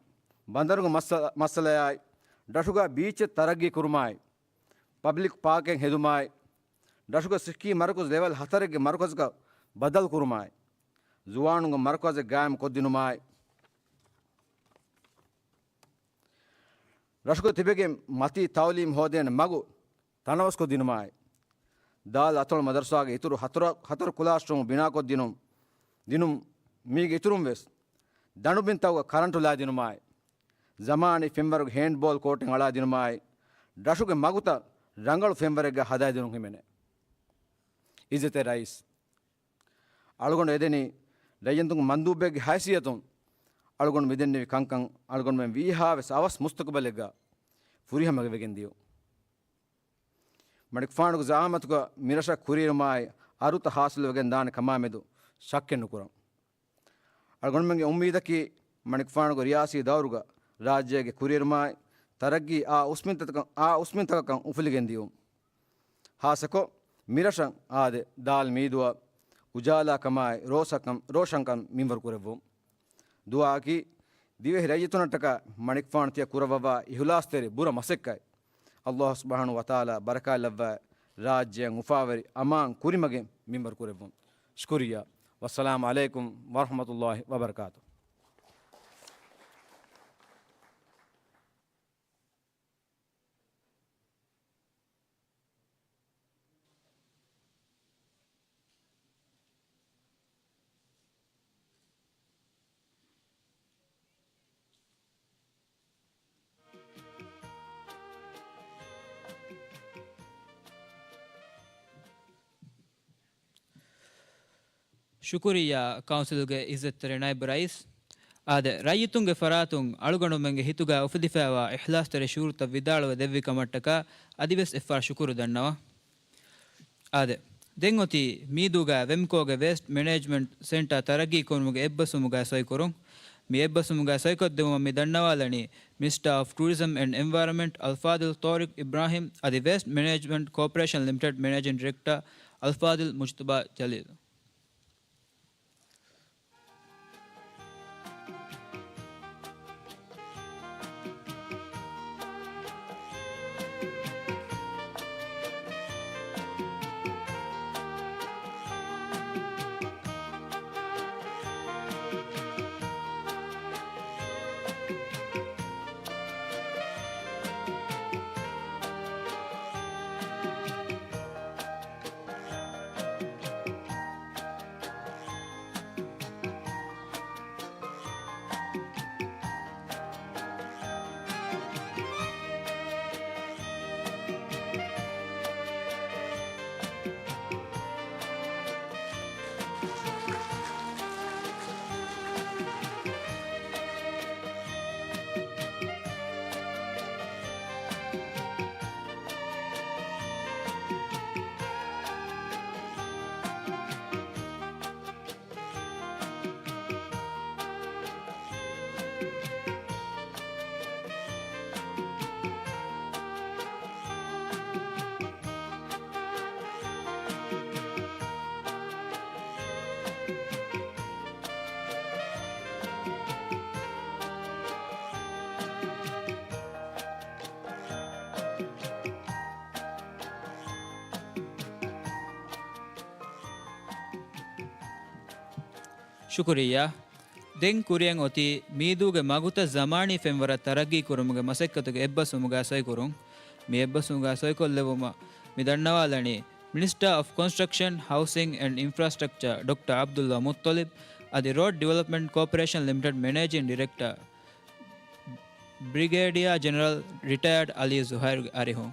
ބަނދަރުގެ މައްސަ-، މައްސަލަޔާއި، ރަށުގަ ބީޗެއް ތަރައްގީ ކުރުމާއި، ޕަބްލިކް ޕާކެއް ހެދުމާއި، ރަށުގެ ސިއްހީ މަރުކަޒު ލެވެލް ހަތަރެއްގެ މަރުކަޒަކަށް ބަދަލު ކުރުމާއި، ޒުވާނުންގެ މަރުކަޒެއް ގާއިމް ކޮށްދިނުމާއި، ރަށުގަ ތިބެގެން މަތީ ތައުލީމް ހޯދޭނެ މަގު ތަނަވަސްކޮށް ދިނުމާއި، ދާލް އަތޮޅު މަދަރުސާގެ އިތުރު ހަތަރު، ހަތަރު ކުލާސްރޫމް ބިނާކޮށް ދިނުން، ދިނުން މީގެ އިތުރުން ވެސް ދަނޑުބިންތަކުގަ ކަރަންޓު ލާދިނުމާއި، ޒަމާނީ ފެންވަރުގެ ހޭންޑްބޯލް ކޯޓެއް އަޅާދިނުމާއި، ރަށުގެ މަގުތައް ރަނގަޅު ފެންވަރެއްގަ ހަދާދިނުން ހިމެނޭ. އިއްޒަތްތެރި ރައީސް، އަޅުގަނޑު އެދެނީ ރައްޔިތުންގެ މަންދޫބެއްގެ ހައިސިއްޔަތުން އަޅުގަނޑު މިދެންނެވި ކަންކަން އަޅުގަނޑުމެން ވީހާވެސް އަވަސް މުސްތަޤުބަލެއްގަ ފުރިހަމަވެގެން ދިޔުން. މަނިކުފާނުގެ ޒައާމަތުގަ މިރަށަށް ކުރިއެރުމާއި އަރުތައް ހާސިލުވެގެން ދާނެ ކަމާމެދު ޝައްކެއް ނުކުރަން. އަޅުގަނޑުމެންގެ އުއްމީދަކީ މަނިކުފާނުގެ ރިޔާސީ ދައުރުގަ ރާއްޖޭގެ ކުރިއެރުމާއި ތަރައްގީ އާ އުސްމިންތަކަކަށް، އާ އުސްމިންތަކަކަށް އުފުލިގެން ދިޔުން. ހާއްސަކޮށް، މިރަށަށް އާދެ، ދާލް މީދުއަށް އުޖާލާކަމާއި ރޯޝަކަން، ރޯޝަންކަން މިންވަރު ކުރެއްވުން. ދުޢާއަކީ، ދިވެހި ރައްޔިތުންނަށްޓަކާ މަނިކުފާނު ތިޔަ ކުރައްވަވާ އިހުލާސްތެރި ބުރަ މަސައްކަތް، ﷲ ސުބްޙާނަހޫ ވަތަޢާލާ ބަރަކާތްލައްވާ، ރާއްޖެއަށް އުފާވެރި އަމާން ކުރިމަގެއް މިންވަރު ކުރެއްވުން. ޝުކުރިއްޔާ. ވައްސަލާމް ޢަލައިކުމް ވަރަޙްމަތުﷲި ވަބަރަކާތުހު. ޝުކުރިއްޔާ ކައުންސިލްގެ އިއްޒަތްތެރި ނައިބު ރައީސް. އާދެ، ރައްޔިތުންގެ ފަރާތުން އަޅުގަނޑުމެންގެ ހިތުގަ އުފެދިފައިވާ އިޚްލާޞްތެރި ޝުޢޫރުތައް ވިދާޅުވެ ދެއްވި ކަމަށްޓަކާ އަދިވެސް އެއްފަހަރު ޝުކުރު ދަންނަވަން. އާދެ، ދެން އޮތީ މީދޫގަ ވެމްކޯގެ ވޭސްޓް މެނޭޖްމަންޓް ސެންޓާ ތަރައްގީ ކުރުމުގެ އެއްބަސްވުމުގައި ސޮއިކުރުން. މި އެއްބަސްވުމުގައި ސޮއިކޮށްދެއްވުމަށް މި ދަންނަވާލަނީ މިނިސްޓާ އޮފް ޓޫރިޒަމް އެންޑް އެންވަޔަރަންމަންޓް އަލްފާޟިލް ޠާރިޤް އިބްރާހިމް އަދި ވޭސްޓް މެނޭޖްމަންޓް ކޯޕަރޭޝަން ލިމިޓެޑް މެނޭޖިން ޑިރެކްޓަރ އަލްފާޟިލް މުޖްތަބާ ޖަލީލް. ޝުކުރިއްޔާ. ދެން ކުރިއަށް އޮތީ މީދޫގެ މަގުތައް ޒަމާނީ ފެންވަރަށް ތަރައްގީ ކުރުމުގެ މަސައްކަތުގެ އެއްބަސްވުމުގައި ސޮއިކުރުން. މި އެއްބަސްވުމުގައި ސޮއިކޮށްލެވުމަށް މި ދަންނަވާލަނީ މިނިސްޓާ އޮފް ކޮންސްޓްރަކްޝަން، ހައުސިން އެންޑް އިންފްރާސްޓްރަކްޗާ ޑޮކްޓަރ ޢަބްދުﷲ މުއްޠަލިބް އަދި ރޯޑް ޑިވެލޮޕްމަންޓް ކޯޕަރޭޝަން ލިމިޓެޑް މެނޭޖިން ޑިރެކްޓަރ ބްރިގޭޑިއާ ޖެނެރަލް ރިޓަޔާޑް އަލީ ޒުހައިރުގެ އަރިހުން.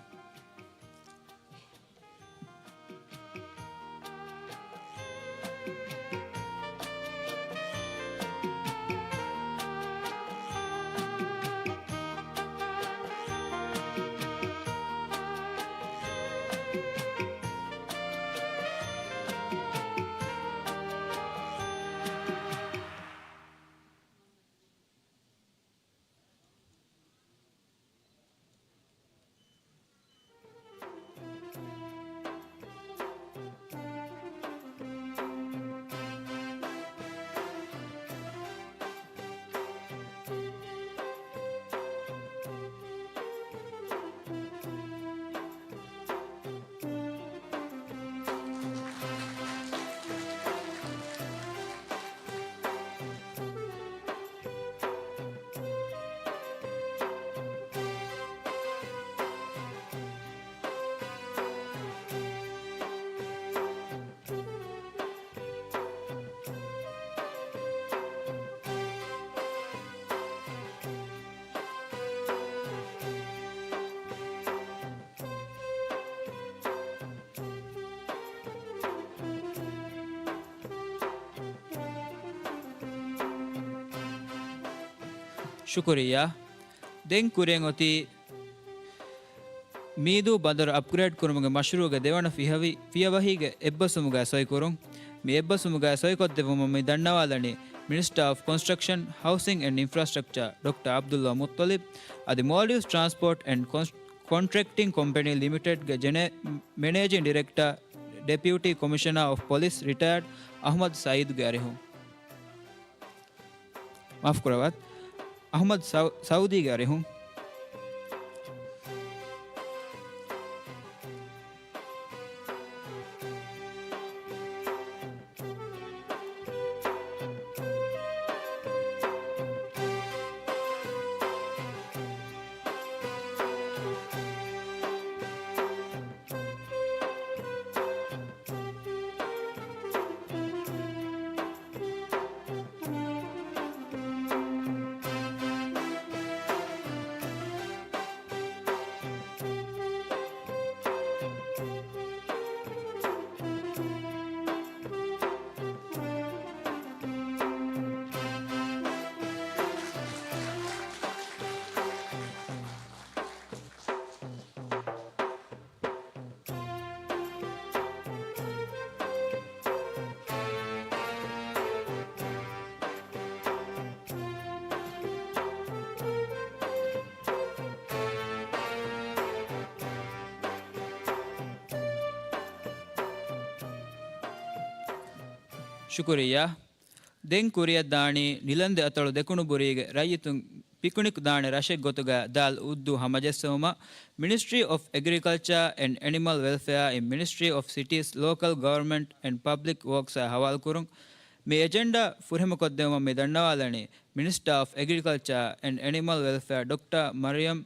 ޝުކުރިއްޔާ. ދެން ކުރިއަށް އޮތީ މީދޫ ބަނދަރު އަޕްގްރޭޑް ކުރުމުގެ މަޝްރޫޢުގެ ދެވަނަ ފިޔަވަހި-، ފިޔަވަހީގެ އެއްބަސްވުމުގައި ސޮއިކުރުން. މި އެއްބަސްވުމުގައި ސޮއިކޮށްދެއްވުމަށް މި ދަންނަވާލަނީ މިނިސްޓާ އޮފް ކޮންސްޓްރަކްޝަން، ހައުސިން އެންޑް އިންފްރާސްޓްރަކްޗާ ޑޮކްޓަރ ޢަބްދުﷲ މުއްޠަލިބް އަދި މޯލްޑިވްސް ޓްރާންސްޕޯޓް އެންޑް ކޮން-، ކޮންޓްރެކްޓިން ކޮމްޕެނީ ލިމިޓެޑްގެ ޖެނެ-، މެނޭޖިން ޑިރެކްޓަރ، ޑެޕިއުޓީ ކޮމިޝަނާ އޮފް ޕޮލިސް ރިޓަޔާޑް އަޙްމަދު ސައީދުގެ އަރިހުން. މާފުކުރައްވާތި. އަޙްމަދު ސައު-، ސައުދީގެ އަރިހުން. ޝުކުރިއްޔާ. ދެން ކުރިއަށްދާނީ ނިލަންދެ އަތޮޅު ދެކުނުބުރީގެ ރައްޔިތުން ޕިކުނިކް ދާނެ ރަށެއް ގޮތުގަ ދާލް އުއްދޫ ހަމަޖެއްސެވުމަށް މިނިސްޓްރީ އޮފް އެގްރިކަލްޗާ އެންޑް އެނިމަލް ވެލްފެއާ އިން މިނިސްޓްރީ އޮފް ސިޓީސް، ލޯކަލް ގަވަރމަންޓް އެންޑް ޕަބްލިކް ވޯކްސްއާ ހަވާލުކުރުން. މި އެޖެންޑާ ފުރިހަމަކޮށްދެއްވުމަށް މި ދަންނަވާލަނީ މިނިސްޓާ އޮފް އެގްރިކަލްޗާ އެންޑް އެނިމަލް ވެލްފެއާ ޑޮކްޓަރ މަރިޔަމް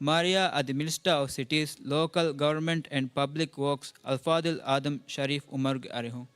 މާރިޔާ އަދި މިނިސްޓާ އޮފް ސިޓީސް، ލޯކަލް ގަވަރމަންޓް އެންޑް ޕަބްލިކް ވޯކްސް އަލްފާޟިލް އާދަމް ޝަރީފް އުމަރުގެ އަރިހުން.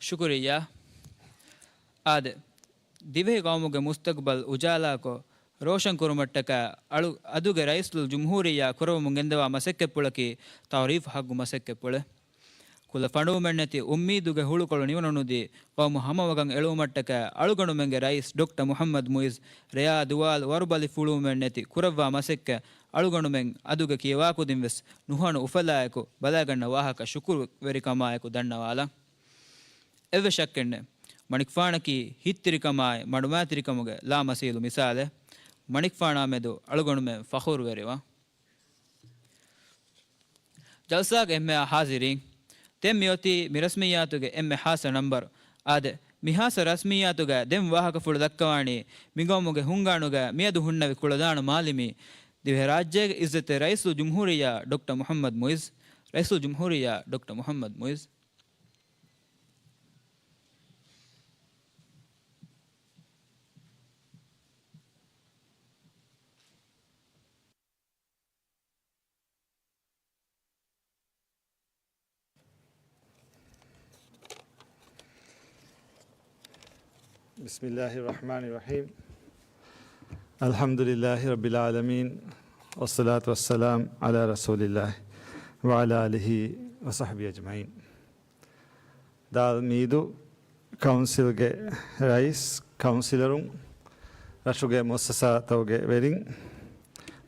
ޝުކުރިއްޔާ. އާދެ، ދިވެހި ގައުމުގެ މުސްތަގުބަލް އުޖާލާކޮށް، ރޯޝަން ކުރުމަށްޓަކާ އަޅު އަދުގެ ރައީސުލްޖުމްހޫރިއްޔާ ކުރައްވަމުން ގެންދަވާ މަސައްކަތްޕުޅަކީ ތައުރީފު ހައްގު މަސައްކަތްޕުޅެއް. ކުލަ ފަނޑުވުމެއްނެތި އުއްމީދުގެ ހުޅުކޮޅު ނިވަނުނުދީ، ޤައުމު ހަމަވަގަން އެޅުވުމަށްޓަކާ އަޅުގަނޑުމެންގެ ރައީސް ޑޮކްޓަރ މުޙައްމަދު މުއިޒް ރެޔާ ދުވާލު ވަރުބަލި ފުޅުވުމެއްނެތި ކުރައްވާ މަސައްކަތް އަޅުގަނޑުމެން އަދުގެ ކިޔަވާކުދިން ވެސް ނުހަނު އުފަލާއެކު ބަލާގަންނަ ވާހަކަ ޝުކުރުވެރިކަމާއެކު ދަންނަވާލަން. އެއްވެސް ޝައްކެއްނެތް، މަނިކުފާނަކީ ހިތްތިރިކަމާއި މަޑުމައިތިރިކަމުގެ ލާމަސީލު މިސާލެއް. މަނިކުފާނާ މެދު އަޅުގަނޑުމެން ފަޚުރުވެރިވާ. ޖަލްސާގެ އެންމެހާ ހާޒިރީން، ދެން މިއޮތީ މި ރަސްމިއްޔާތުގެ އެންމެ ހާއްސަ ނަންބަރު. އާދެ، މި ހާއްސަ ރަސްމިއްޔާތުގަ ދެން ވާހަކަފުޅު ދައްކަވާނީ، މިގައުމުގެ ހުންގާނުގަ މިއަދު ހުންނެވި ކުޅަދާނަ މާލެމީ، ދިވެހިރާއްޖޭގެ އިއްޒަތްތެރި ރައީސުލްޖުމްހޫރިއްޔާ ޑޮކްޓަރ މުޙައްމަދު މުއިޒް، ރައީސުލްޖުމްހޫރިއްޔާ ޑޮކްޓަރ މުޙައްމަދު މުއިޒް. بسم الله الرحمن الرحيم. الحمد لله رب العالمين، والصلاة والسلام على رسول الله وعلى آله وصحبه أجمعين. ދާލް މީދު ކައުންސިލްގެ ރައީސް، ކައުންސިލަރުން، ރަށުގެ މުއައްސަސާތަކުގެ ވެރިން،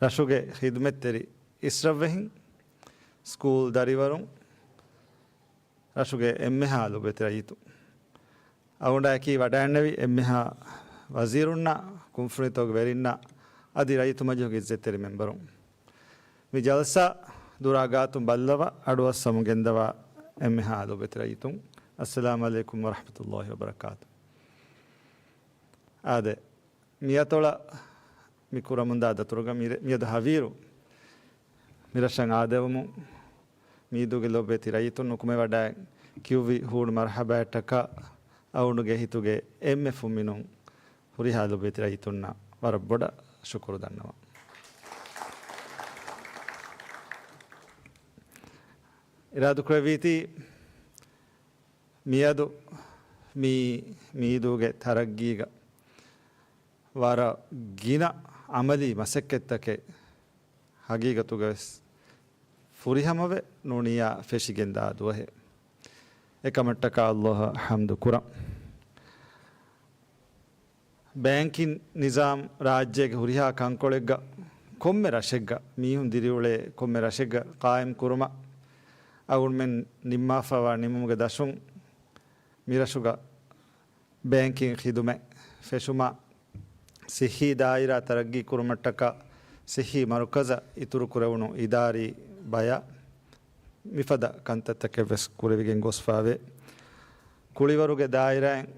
ރަށުގެ ޚިދުމަތްތެރި އިސްރަށްވެހިން، ސްކޫލް ދަރިވަރުން، ރަށުގެ އެންމެހާ ލޮބުވެތި ރައްޔިތުން، އަޅުގަނޑާއެކީ ވަޑައިންނެވި އެންމެހާ ވަޒީރުންނާ، ކުންފުނިތަކުގެ ވެރިންނާ، އަދި ރައްޔިތު މަޖިލީހުގެ އިއްޒަތްތެރި މެންބަރުން. މި ޖަލްސާ ދުރާ ގާތުން ބައްލަވާ އަޑުއައްސަމުން ގެންދަވާ އެންމެހާ ލޮބުވެތި ރައްޔިތުން، އައްސަލާމު ޢަލައިކުމް ވަރަޙްމަތުﷲި ވަބަރަކާތު. އާދެ، މިއަތޮޅަށް މި ކުރަމުންދާ ދަތުރުގަ މި-، މިއަދު ހަވީރު މިރަށަށް އާދެވުމުން، މީދޫގެ ލޮބުވެތި ރައްޔިތުން ނުކުމެވަޑައި ކިޔުއްވި ހޫނު މަރުޙަބާއަށްޓަކާ، އަޅުގަނޑުގެ ހިތުގެ އެންމެ ފުންމިނުން ހުރިހާ ލޮބުވެތި ރައްޔިތުންނަށް ވަރަށް ބޮޑަށް ޝުކުރު ދަންނަވަން. އިރާދުކުރެއްވީތީ، މިއަދު މި މީދޫގެ ތަރައްގީގަ ވަރަށް ގިނަ ޢަމަލީ މަސައްކަތްތަކެއް ހަގީގަތުގަވެސް ފުރިހަމަވެ ނޫނިއްޔާ ފެށިގެންދާ ދުވަހެއް. އެކަމަށްޓަކާ ﷲ އަށް ޙަމްދު ކުރަން. ބޭންކިން ނިޒާމް ރާއްޖޭގެ ހުރިހާ ކަންކޮޅެއްގަ، ކޮންމެ ރަށެއްގަ، މީހުން ދިރިއުޅޭ ކޮންމެ ރަށެއްގަ ޤާއިމް ކުރުމަށް އަޅުގަނޑުމެން ނިންމާފައިވާ ނިންމުމުގެ ދަށުން، މިރަށުގަ ބޭންކިން ޚިދުމަތް ފެށުމަށް، ޞިއްޙީ ދާއިރާ ތަރައްގީ ކުރުމަށްޓަކާ، ޞިއްޙީ މަރުކަޒަށް އިތުރު ކުރެވުނު އިދާރީ ބަޔަށް، މިފަދަ ކަންތައްތަކެއް ވެސް ކުރެވިގެން ގޮސްފައިވޭ. ކުޅިވަރުގެ ދާއިރާއިން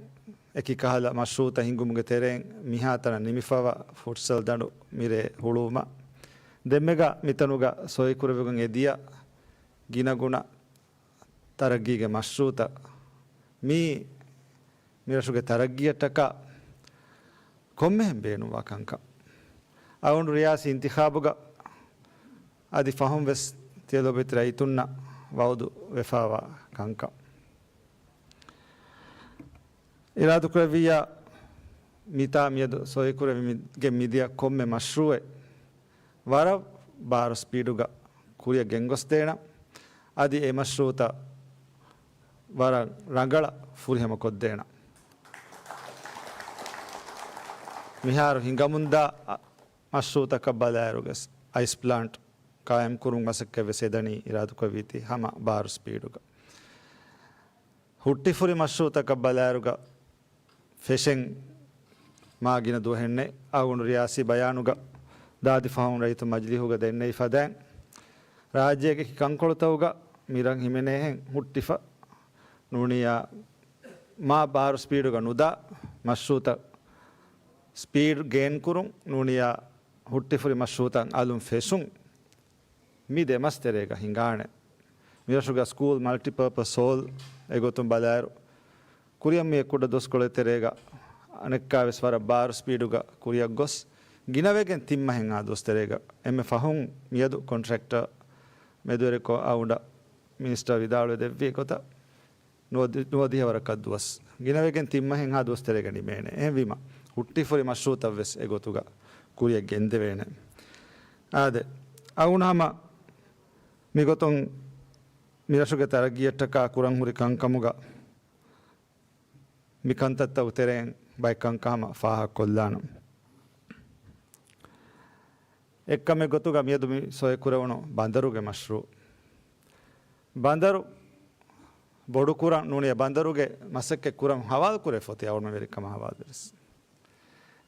އެކި ކަހަލަ މަޝްރޫޢުތައް ހިންގުމުގެ ތެރެއިން މިހާތަނަށް ނިމިފައިވާ ފުޓްސަލް ދަނޑު މިރޭ ހުޅުވުމަށް، ދެންމެގަ މިތަނުގަ ސޮއިކުރެވިގެން އެދިޔަ ގިނަގުނަ ތަރައްގީގެ މަޝްރޫޢުތައް މީ މިރަށުގެ ތަރައްގީއަށްޓަކާ ކޮންމެހެން ބޭނުންވާ ކަންކަން. އަޅުގަނޑު ރިޔާސީ އިންތިޚާބުގަ އަދި ފަހުން ވެސް ތިޔަ ލޮބުވެތި ރައްޔިތުންނަށް ވަޢުދު ވެފައިވާ ކަންކަން. އިރާދުކުރެއްވިއްޔާ، މިތާ މިއަދު ސޮއިކުރެވި މި-، ގެން މިދިޔަ ކޮންމެ މަޝްރޫޢެއް ވަރަށް ބާރު ސްޕީޑުގަ ކުރިއަށް ގެންގޮސްދޭނަން. އަދި އެ މަޝްރޫޢުތައް ވަރަށް ރަނގަޅަށް ފުރިހަމަކޮށްދޭނަން. މިހާރު ހިނގަމުންދާ މަޝްރޫޢުތަކަށް ބަލާއިރުގަސް އައިސް ޕްލާންޓް ޤާއިމްކުރުން މަސައްކަތް ވެސް އެދަނީ އިރާދުކުރެއްވީތީ ހަމަ ބާރު ސްޕީޑުގަ. ހުއްޓިފުރި މަޝްރޫޢުތަކަށް ބަލާއިރުގަ ފެށެން މާ ގިނަ ދުވަހެއްނެތް އަޅުގަނޑު ރިޔާސީ ބަޔާނުގަ ދާދި ފަހުން ރައްޔިތު މަޖިލީހުގަ ދެންނެވި ފަދައިން، ރާއްޖޭގެ އެކި ކަންކޮޅުތަކުގަ މިރަށް ހިމެނޭހެން ހުއްޓިފަ ނޫނިއްޔާ މާ ބާރު ސްޕީޑުގަ ނުދާ މަޝްރޫޢުތައް ސްޕީޑް ގެއިން ކުރުން ނޫނިއްޔާ ހުއްޓިފުރި މަޝްރޫޢުތައް އަލުން ފެށުން. މި ދެމަސް ތެރޭގަ ހިނގާނެ. މިރަށުގަ ސްކޫލް މަލްޓިޕާޕަސް ހޯލް އެގޮތުން ބަލާއިރު، ކުރިއަށް މިއަށް ކުޑަ ދުވަސްކޮޅެއް ތެރޭގަ އަނެއްކާވެސް ވަރަށް ބާރު ސްޕީޑުގަ ކުރިއަށް ގޮސް، ގިނަވެގެން ތިން މަހެއް އާ ދުވަސް ތެރޭގަ އެންމެ ފަހުން މިއަދު ކޮންޓްރެކްޓަރ މެދުވެރިކޮށް އަޅުގަނޑަށް މިނިސްޓަރ ވިދާޅުވެ ދެއްވި ގޮތަށް، ނުވަދި-، ނުވަދިހަ ވަރަކަށް ދުވަސް. ގިނަވެގެން ތިން މަހެއްހާ ދުވަސް ތެރޭގަ ނިމޭނެ. އެހެންވީމަ، ހުއްޓިފުރި މަޝްރޫއުތައްވެސް އެގޮތުގަ ކުރިއަށް ގެންދެވޭނެ. އާދެ، އަޅުގަނޑު ހަމަ މިގޮތުން މިރަށުގެ ތަރައްގީއަށްޓަކާ ކުރަން ހުރި ކަންކަމުގަ މި ކަންތައްތައް ތެރެއިން ބައެއް ކަންކަން ހަމަ ފާހަގަކޮށްލާނަން. އެއްކަމެއް ގޮތުގަ މިއަދު މި ސޮއެކުރެވުނު ބަނދަރުގެ މަޝްރޫއު. ބަނދަރު ބޮޑުކުރަން ނޫނީ ބަނދަރުގެ މަސައްކަތް ކުރަން ހަވާލުކުރެވިފަ އޮތީ އަޅުގަނޑުމެން ވެރިކަމާ ހަވާލުވެރިވެސް.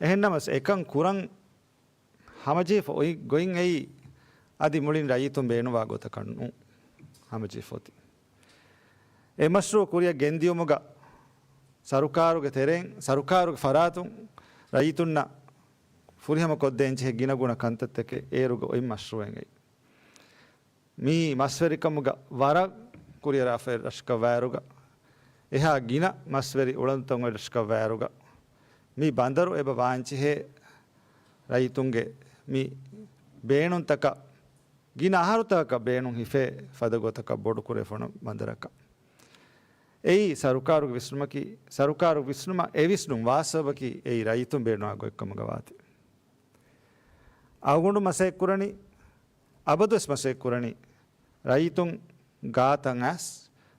އެހެންނަމަވެސް އެކަން ކުރަން ހަމަޖެހިފަ އޮތް ގޮތް އެއީ އަދި މުޅިން ރައްޔިތުން ބޭނުންވާ ގޮތަކަށް ނޫން ހަމަޖެހިފަ އޮތީ. އެ މަޝްރޫއު ކުރިއަށް ގެންދިޔުމުގަ ސަރުކާރުގެ ތެރެއިން، ސަރުކާރުގެ ފަރާތުން ރައްޔިތުންނަށް ފުރިހަމަ ކޮށްދޭން ޖެހޭ ގިނަގުނަ ކަންތައްތަކެއް އޭރުގަ އޮތް މަޝްރޫއެއް އެއީ. މި މަސްވެރިކަމުގަ ވަރަށް ކުރިއަރާފައި ރަށަކަށްވާއިރުގަ، އެހާ ގިނަ މަސްވެރި އުޅަނދުތައް އޮތް ރަށަކަށްވާއިރުގަ، މި ބަނދަރު އެބަ ވާންޖެހޭ ރައްޔިތުންގެ މި ބޭނުންތަކަށް ގިނަ އަހަރުތަކަކަށް ބޭނުން ހިފޭ ފަދަ ގޮތަކަށް ބޮޑުކުރެވިފަ އޮންނަ ބަނދަރަކަށް. އެއީ ސަރުކާރުގެ ވިސްނުމަކީ، ސަރުކާރުގެ ވިސްނުމަށް އެ ވިސްނުން ވާ ސަބަބަކީ އެއީ ރައްޔިތުން ބޭނުންވާ ގޮތްކަމުގަ ވާތީ. އަޅުގަނޑު މަސައްކަތްކުރަނީ، އަބަދުވެސް މަސައްކަތްކުރަނީ، ރައްޔިތުން ގާތަށް އައިސް،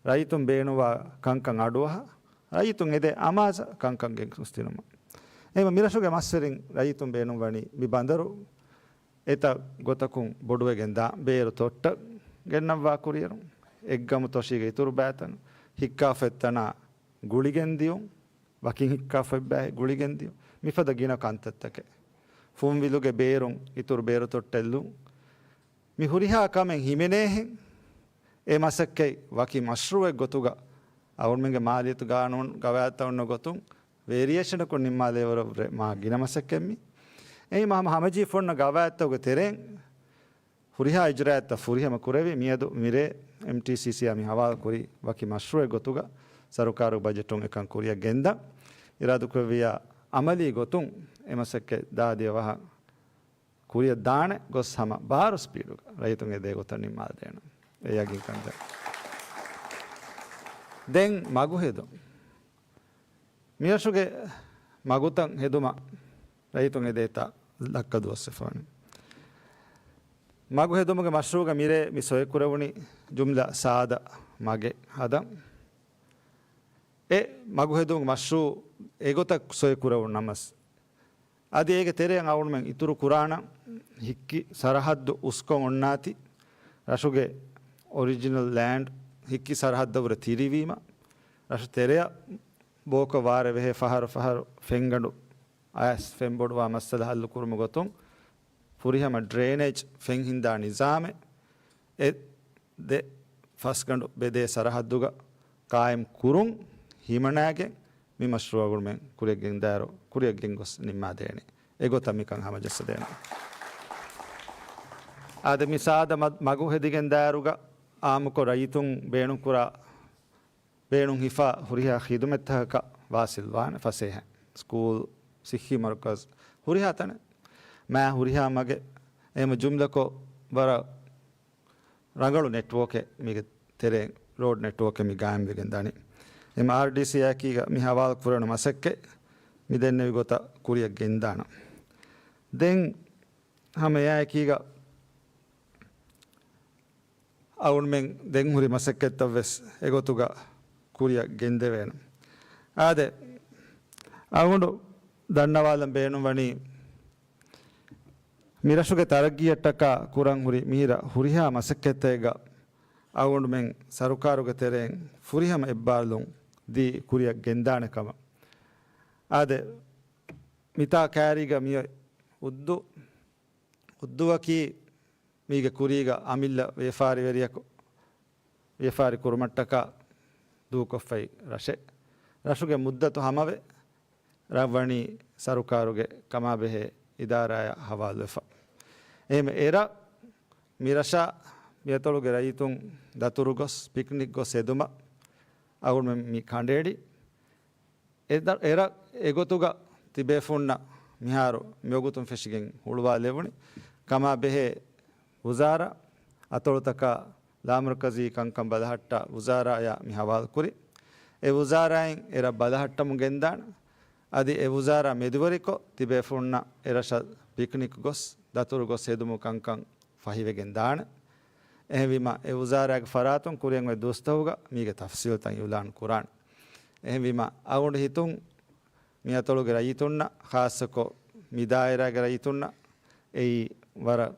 ރައްޔިތުން ބޭނުންވާ ކަންކަން އަޑުއަހާ، ރައްޔިތުން އެދޭ އަމާޒަށް ކަންކަން ގެންގޮސްދިނުމަށް. އެހެންވެ، މިރަށުގެ މަސްވެރިން ރައްޔިތުން ބޭނުންވަނީ މި ބަނދަރު އެތައް ގޮތަކުން ބޮޑުވެގެން ދާން، ބޭރު ތޮއްޓަށް ގެންނައްވާ ކުރިއެރުން، އެއްގަމު ތޮށީގެ އިތުރު ބައިތައް، ހިއްކާފައި ތަނާ ގުޅިގެން ދިޔުން، ވަކިން ހިއްކާފައި ބައި ގުޅިގެން ދިޔުން، މިފަދަ ގިނަ ކަންތައްތަކެއް. ފުންވިލުގެ ބޭރުން އިތުރު ބޭރު ތޮއްޓެއްލުން، މި ހުރިހާ ކަމެއް ހިމެނޭހެން، އެ މަސައްކަތް ވަކި މަޝްރޫއެއް ގޮތުގަ އަޅުގަނޑުމެންގެ މާލިޔަތު ގާނޫނު ގަވާއިދުތައް އޮންނަ ގޮތުން ވޭރިއޭޝަނަކުން ނިންމާލެވޭވަރަށްވުރެ މާ ގިނަ މަސައްކަތް މީ. އެއީ މާ ހަމަ ހަމަޖެހިފަ އޮންނަ ގަވާއިދުތަކުގެ ތެރެއިން ހުރިހާ އިޖުރާއަތްތައް ފުރިހަމަ ކުރެވި، މިއަދު މިރޭ އެމްޓީސީސީއާ މި ހަވާލު ކުރީ ވަކި މަޝްރޫއެއް ގޮތުގަ ސަރުކާރުގެ ބަޖެޓުން އެކަން ކުރިއަށް ގެންދަން. އިރާދަކުރެއްވިއްޔާ އަމަލީ ގޮތުން އެ މަސައްކަތް ދާދިޔަ ވަހަށް ކުރިއަށް ދާނެ ގޮސް ހަމަ ބާރު ސްޕީޑުގަ ރައްޔިތުން އެދޭ ގޮތަށް ނިންމާލަދޭނަން. އެ ޔަގީންކަންތައް. ދެން މަގު ހެދުން. މިރަށުގެ މަގުތައް ހެދުމަށް ރައްޔިތުން އެދޭތާ ލައްކަ ދުވަސްވެފަވަނީ. މަގު ހެދުމުގެ މަޝްރޫއުގަ މިރޭ މި ސޮއެކުރެވުނީ ޖުމްލަ ސާދަ މަގެއް ހަދަން. އެ މަގު ހެދުމުގެ މަޝްރޫއު އެގޮތަށް ސޮއެކުރެވުނު ނަމަސް، އަދި އޭގެ ތެރެއަށް އަޅުގަނޑުމެން އިތުރު ކުރާނަން ހިއްކި ސަރަހައްދު އުސްކޮށް އޮންނާތީ، ރަށުގެ އޮރިޖިނަލް ލޭންޑް ހިއްކި ސަރަހައްދަށްވުރެ ތިރިވީމަ، ރަށު ތެރެއަށް ބޯކޮށް ވާރޭ ވެހޭ ފަހަރު ފަހަރު ފެންގަނޑު އައިސް ފެންބޮޑުވާ މައްސަލަ ހައްލު ކުރުމުގެ ގޮތުން ފުރިހަމަ ޑްރޭނޭޖް ފެން ހިންދާ ނިޒާމެއް އެ ދެ ފަސްގަނޑު ބެދޭ ސަރަހައްދުގަ ޤާއިމް ކުރުން ހިމަނާގެން މި މަޝްރޫއު އަޅުގަނޑުމެން ކުރިއަށް ގެންދާއިރު، ކުރިއަށް ގެންގޮސް ނިންމާދޭނެ. އެގޮތަށް މިކަން ހަމަޖައްސަދޭނަން. އާދެ، މި ސާދަ މަ-، މަގު ހެދިގެން ދާއިރުގަ އާއްމުކޮށް ރައްޔިތުން ބޭނުންކުރާ، ބޭނުން ހިފާ ހުރިހާ ޚިދުމަތްތަކަކަށް ވާސިލް ވާނެ ފަސޭހަ. ސްކޫލް، ސިއްހީ މަރުކަޒް، ހުރިހާ ތަނެއް، މާ ހުރިހާ މަގެއް، އެހެން ޖުމްލަކޮށް ވަރަށް ރަނގަޅު ނެޓްވޯކެއް މީގެ ތެރެއިން، ރޯޑް ނެޓްވޯކެއް މި ގާއިމްވެގެން ދަނީ. އެމްއާރްޑީސީއާއެކީގަ މި ހަވާލު ކުރެވުނު މަސައްކަތް މި ދެންނެވި ގޮތަށް ކުރިއަށް ގެންދާނަން. ދެން ހަމަ އެއާއެކީގަ އަޅުގަނޑުމެން ދެން ހުރި މަސައްކަތްތައް ވެސް އެގޮތުގަ ކުރިއަށް ގެންދެވޭނެ. އާދެ، އަޅުގަނޑު ދަންނަވާލަން ބޭނުންވަނީ، މިރަށުގެ ތަރައްގީއަށްޓަކާ ކުރަން ހުރި މިހިރަ ހުރިހާ މަސައްކަތްތަކެއްގަ އަޅުގަނޑުމެން ސަރުކާރުގެ ތެރެއިން ފުރިހަމަ އެއްބާރުލުން ދީ ކުރިއަށް ގެންދާނެ ކަމަށް. އާދެ، މިތާ ކައިރީގަ މިއޮތް އުއްދު، އުއްދުއަކީ މީގެ ކުރީގަ އަމިއްލަ ވިޔަފާރިވެރިޔަކު ވިޔަފާރި ކުރުމަށްޓަކާ ދޫކޮށްފައި ރަށެއް. ރަށުގެ މުއްދަތު ހަމަވެ، ރަށް ވަނީ ސަރުކާރުގެ ކަމާބެހޭ އިދާރާއަށް ހަވާލުވެފަ. އެހެން އެރަށް މިރަށާ މިއަތޮޅުގެ ރައްޔިތުން ދަތުރުގޮސް ޕިކްނިކް ގޮސް އެދުމަށް އަޅުގަނޑުމެން މި ކަނޑައެޅި. އެ ދަ-، އެރަށް އެގޮތުގަ ތިބޭފުންނަށް މިހާރު މިވަގުތުން ފެށިގެން ހުޅުވާލެވުނީ. ކަމާ ބެހޭ ވުޒާރާ، އަތޮޅުތަކާ ލާމަރުކަޒީ ކަންކަން ބަލަހައްޓާ ވުޒާރާއާ މި ހަވާލުކުރި. އެ ވުޒާރާއިން އެ ރަށް ބަލަހައްޓަމުން ގެންދާނެ. އަދި އެ ވުޒާރާ މެދުވެރިކޮށް ތިބޭފުޅުންނަށް އެ ރަށަށް ޕިކްނިކް ގޮސް ދަތުރު ގޮސް ހެދުމު ކަންކަން ފަހިވެގެން ދާނެ. އެހެންވީމަ އެ ވުޒާރާގެ ފަރާތުން ކުރިއަށް އޮތް ދުވަސްތަކުގަ މީގެ ތަފްސީލްތައް އިއުލާން ކުރާނެ. އެހެންވީމަ އަޅުގަނޑު ހިތުން މި އަތޮޅުގެ ރައްޔިތުންނަށް ޚާއްޞަކޮށް މި ދާއިރާގެ ރައްޔިތުންނަށް އެއީ ވަރަށް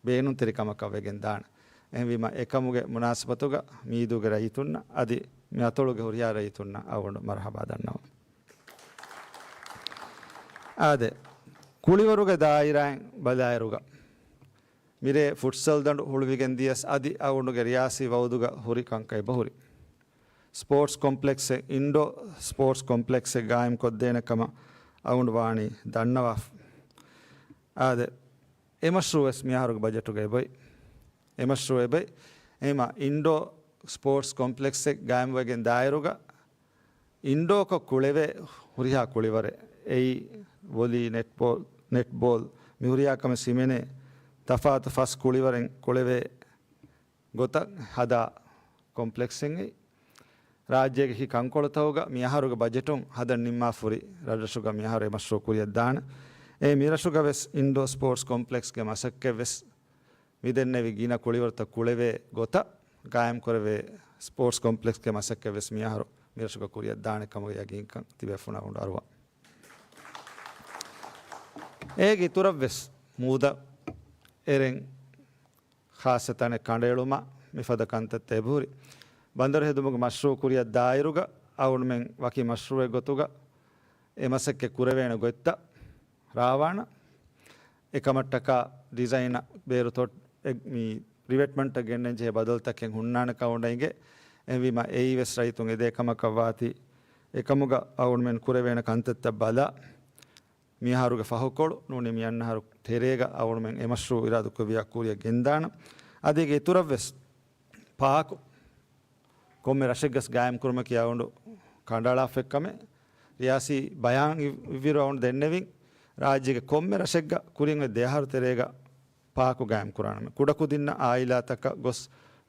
ބޭނުންތެރި ކަމަކަށް ވެގެން ދާނެ. އެހެންވީމަ އެކަމުގެ މުނާސަބަތުގަ މީދޫގެ ރައްޔިތުންނަށް އަދި މި އަތޮޅުގެ ހުރިހާ ރައްޔިތުންނަށް އަޅުގަނޑު މަރުޙަބާ ދަންނަވަން. އާދެ، ކުޅިވަރުގެ ދާއިރާއިން ބަލާއިރުގަ މިރޭ ފުޓްސަލް ދަނޑު ހުޅުވިގެން ދިޔަސް އަދި އަޅުގަނޑުގެ ރިޔާސީ ވައުދުގަ ހުރި ކަންކަން އެބަހުރި. ސްޕޯޓްސް ކޮމްޕްލެކްސެއް، އިންޑޯ ސްޕޯޓްސް ކޮމްޕްލެކްސެއް ގާއިމް ކޮށްދޭނެ ކަމަށް އަޅުގަނޑު ވާނީ ދަންނަވާފަ. އާދެ، އެ މަޝްރޫއު ވެސް މިއަހަރުގެ ބަޖެޓުގަ އެބައޮތް. އެ މަޝްރޫއު އެބައޮތް. އެހެންވީމަ އިންޑޯ ސްޕޯޓްސް ކޮމްޕްލެކްސެއް ގާއިމްވެގެން ދާއިރުގަ އިންޑޯކޮށް ކުޅެވޭ ހުރިހާ ކުޅިވަރެއް، އެއީ ވޮލީ، ނެޓްބޯލް، ނެޓްބޯލް، މި ހުރިހާ ކަމެއް ސިމެނޭ ތަފާތު ފަސް ކުޅިވަރެއް ކުޅެވޭ ގޮތަށް ހަދާ ކޮމްޕްލެކްސެއް އެއީ. ރާއްޖޭގެ ކި ކަންކޮޅުތަކުގަ މި އަހަރުގެ ބަޖެޓުން ހަދަން ނިންމާފަ ހުރި ރަށްރަށުގަ މި އަހަރު އެ މަޝްރޫއު ކުރިއަށް ދާނެ. އެ މި ރަށުގަ ވެސް އިންޑޯ ސްޕޯޓްސް ކޮމްޕްލެކްސްގެ މަސައްކަތް ވެސް މި ދެންނެވި ގިނަ ކުޅިވަރުތައް ކުޅެވޭ ގޮތަށް ގާއިމް ކުރެވޭ ސްޕޯޓްސް ކޮމްޕްލެކްސްގެ މަސައްކަތް ވެސް މި އަހަރު މި ރަށުގަ ކުރިއަށް ދާނެ ކަމުގެ ޔަގީންކަން ތިބޭފުޅުންނަށް އަޅުގަނޑު އަރުވާ. އޭގެ އިތުރަށް ވެސް މޫދަށް އެރެން ޚާއްޞަ ތަނެއް ކަނޑައެޅުމަށް މިފަދަ ކަންތައްތައް އެބަހުރި. ބަނދަރު ހެދުމުގެ މަޝްރޫއު ކުރިއަށް ދާއިރުގަ އަޅުގަނޑުމެން ވަކި މަޝްރޫއެއް ގޮތުގަ އެ މަސައްކަތް ކުރެވޭނެ ގޮތްތައް ރާވާނަ، އެކަމަށްޓަކާ ޑިޒައިނަށް ބޭރު ތޮ-، އެ-، މި ރިވެޓްމަންޓަށް ގެންނަން ޖެހޭ ބަދަލުތަކެއް ހުންނާނެ ކަމަށް އިނގޭ. އެހެންވީމަ އެއީ ވެސް ރައްޔިތުން އެދޭ ކަމަކަށް ވާތީ. އެކަމުގަ އަޅުގަނޑުމެން ކުރެވޭނެ ކަންތައްތައް ބަލާ، މިއަހަރުގެ ފަހުކޮޅު ނޫނީ މި އަންނަ އަހަރު ތެރޭގަ އަޅުގަނޑުމެން އެ މަޝްރޫއު އިރާދަކުރެއްވިއްޔާ ކުރިއަށް ގެންދާނަން. އަދި އޭގެ އިތުރަށް ވެސް ޕާކު ކޮންމެ ރަށެއްގަސް ގާއިމް ކުރުމަކީ އަޅުގަނޑު ކަނޑައަޅާފައި ކަމެއް. ރިޔާސީ ބަޔާން އި-، އިއްވިއިރު އަޅުގަނޑު ދެންނެވިން، ރާއްޖޭގެ ކޮންމެ ރަށެއްގަ ކުރިން އޮތް ދެ އަހަރު ތެރޭގަ ޕާކު ގާއިމް ކުރާނަމޭ. ކުޑަކުދިންނަށް އާއިލާތަކަށް ގޮސް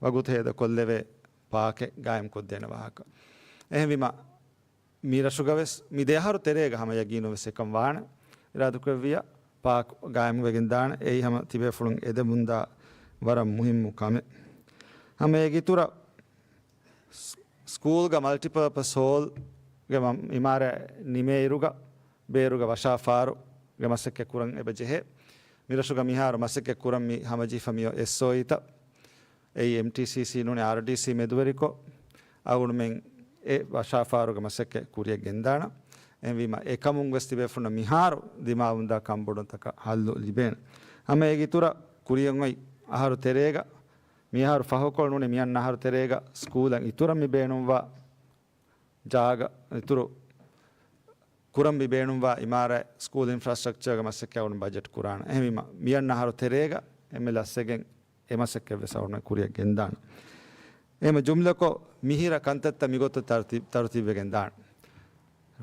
ވަގުތު ހޭދަކޮށްލެވޭ ޕާކެއް ގާއިމް ކޮށްދޭނެ ވާހަކަ. އެހެންވީމަ، މި ރަށުގަ ވެސް މި ދެ އަހަރު ތެރޭގަ ހަމަ ޔަގީނުން ވެސް އެކަން ވާނެ. އިރާދަކުރެއްވިއްޔާ ޕާކް ގާއިމްވެގެން ދާނެ. އެއީ ހަމަ ތިބޭފުޅުން އެދެމުންދާ ވަރަށް މުހިއްމު ކަމެއް. ހަމަ އޭގެ އިތުރަށް ސް-، ސްކޫލްގަ މަލްޓިޕާޕަސް ހޯލްގެ މަ-، އިމާރާތް ނިމޭއިރުގަ ބޭރުގަ ވަށާފާރުގެ މަސައްކަތް ކުރަން އެބަ ޖެހޭ. މި ރަށުގަ މިހާރު މަސައްކަތް ކުރަން މި ހަމަޖެހިފަ މި އޮތް އެސްއޯއީތައް އެއީ އެމްޓީސީސީ ނޫނީ އާރްޑީސީ މެދުވެރިކޮށް، އަޅުގަނޑުމެން އެ ވަށާފާރުގެ މަސައްކަތް ކުރިއަށް ގެންދާނަން. އެހެންވީމަ، އެކަމުން ވެސް ތިބޭފުޅުންނަށް މިހާރު ދިމާވުންދާ ކަންބޮޑުންތަކަށް ހައްލު ލިބޭނެ. ހަމަ އޭގެ އިތުރަށް ކުރިއަށް އޮތް އަހަރު ތެރޭގަ، މިއަހަރު ފަހުކޮޅު ނޫނީ މިއަންނަ އަހަރު ތެރޭގަ ސްކޫލަށް އިތުރަށް މި ބޭނުންވާ ޖާގަ، އިތުރު ކުރަން މި ބޭނުންވާ އިމާރާތް، ސްކޫލް އިންފްރާސްޓްރަކްޗާގެ މަސައްކަތް އަޅުގަނޑު ބަޖެޓް ކުރާނަން. އެހެންވީމަ، މިއަންނަ އަހަރު ތެރޭގަ އެންމެ ލަސްވެގެން އެ މަސައްކަތް ވެސް އަޅުގަނޑު ކުރިއަށް ގެންދާނަން. އެހެން ޖުމްލަކޮށް، މިހިރަ ކަންތައްތައް މިގޮތަށް ތަރުތީ-، ތަރުތީބުވެގެން ދާނެ.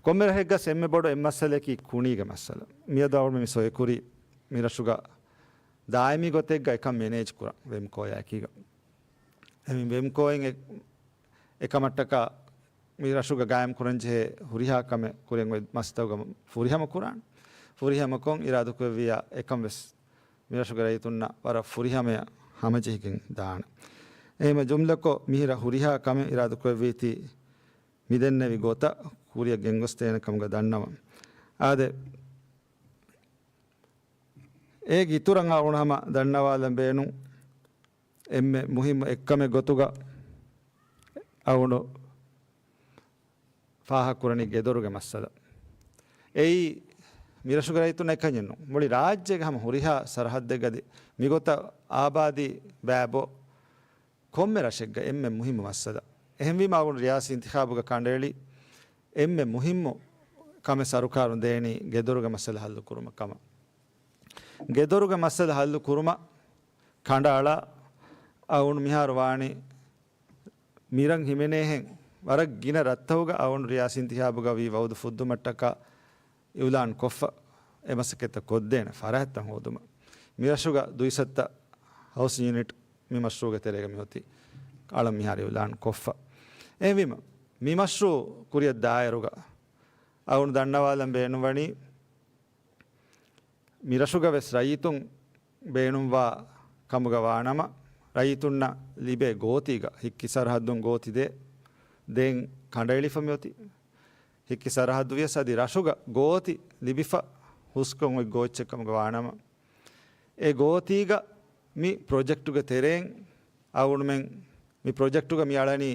ކޮންމެ ރަށެއްގަސް އެންމެ ބޮޑު އެއް މައްސަލައަކީ ކުނީގެ މައްސަލަ. މިއަދު އަޅުގަނޑު މި ސޮއިކުރީ މި ރަށުގަ ދާއިމީ ގޮތެއްގަ އެކަން މެނޭޖް ކުރަން ވެމްކޯއާއެކީގަ. އެމީ ވެމްކޯއިން އެ-، އެކަމަށްޓަކާ މި ރަށުގަ ގާއިމް ކުރަން ޖެހޭ ހުރިހާ ކަމެއް ކުރިއަށް އޮތް މަސްތަކުގަ ފުރިހަމަ ކުރާން. ފުރިހަމަކޮށް އިރާދަކުރެއްވިއްޔާ އެކަން ވެސް މި ރަށުގެ ރައްޔިތުންނަށް ވަރަށް ފުރިހަމަޔަށް ހަމަޖެހިގެން ދާނެ. އެހެންވީމަ ޖުމްލަކޮށް މިހިރަ ހުރިހާ ކަމެއް އިރާދަކުރެއްވީތީ މިދެންނެވި ގޮތަށް ކުރިއަށް ގެންގޮސްދޭނެ ކަމުގަ ދަންނަވަން. އާދެ، އޭގެ އިތުރަށް އަޅުގަނޑު ހަމަ ދަންނަވާލަން ބޭނުން އެންމެ މުހިއްމު އެއްކަމެއް ގޮތުގަ އަޅުގަނޑު ފާހަގަކުރަނީ ގެދޮރުގެ މައްސަލަ. އެއީ މިރަށުގެ ރައްޔިތުންނަށް އެކަންޏެއް ނޫން. މުޅި ރާއްޖޭގެ ހަމަ ހުރިހާ ސަރަހައްދެއްގަ އަދި މިގޮތަށް އާބާދީ ބައިބޮ ކޮންމެ ރަށެއްގަ އެންމެ މުހިއްމު މައްސަލަ. އެހެންވީމަ އަޅުގަނޑު ރިޔާސީ އިންތިޚާބުގަ ކަނޑައެޅި އެންމެ މުހިއްމު ކަމެއް ސަރުކާރުން ދޭނީ ގެދޮރުގެ މައްސަލަ ހައްލު ކުރުމަށް ކަމަށް. ގެދޮރުގެ މައްސަލަ ހައްލު ކުރުމަށް ކަނޑައަޅާ އަޅުގަނޑު މިހާރު ވާނީ މިރަށް ހިމެނޭހެން ވަރަށް ގިނަ ރަށްތަކުގަ އަޅުގަނޑު ރިޔާސީ އިންތިޚާބުގަ ވީ ވައުދު ފުއްދުމަށްޓަކާ އިއުލާން ކޮށްފަ އެ މަސައްކަތްތައް ކޮށްދޭނެ ފަރާތްތައް ހޯދުމަށް. މިރަށުގަ ދުއިސައްތަ ހައުސިން ޔުނިޓް މި މަޝްރޫއުގެ ތެރޭގަ މިއޮތީ އަޅަން މިހާރު އިއުލާން ކޮށްފަ. އެހެންވީމަ، މި މަޝްރޫޢު ކުރިއަށް ދާއިރުގަ އަޅުގަނޑު ދަންނަވާލަން ބޭނުންވަނީ، މި ރަށުގަ ވެސް ރައްޔިތުން ބޭނުންވާ ކަމުގަ ވާނަމަ، ރައްޔިތުންނަށް ލިބޭ ގޯތީގަ ހިއްކި ސަރަހައްދުން ގޯތި ދޭ، ދޭން ކަނޑައެޅިފަ މިއޮތީ. ހިއްކި ސަރަހައްދު ވިޔަސް އަދި ރަށުގަ ގޯތި ލިބިފަ ހުސްކޮށް އޮތް ގޯއްޗެއް ކަމުގަ ވާނަމަ، އެ ގޯތީގަ މި ޕްރޮޖެކްޓުގެ ތެރެއިން އަޅުގަނޑުމެން މި ޕްރޮޖެކްޓުގަ މި އަޅަނީ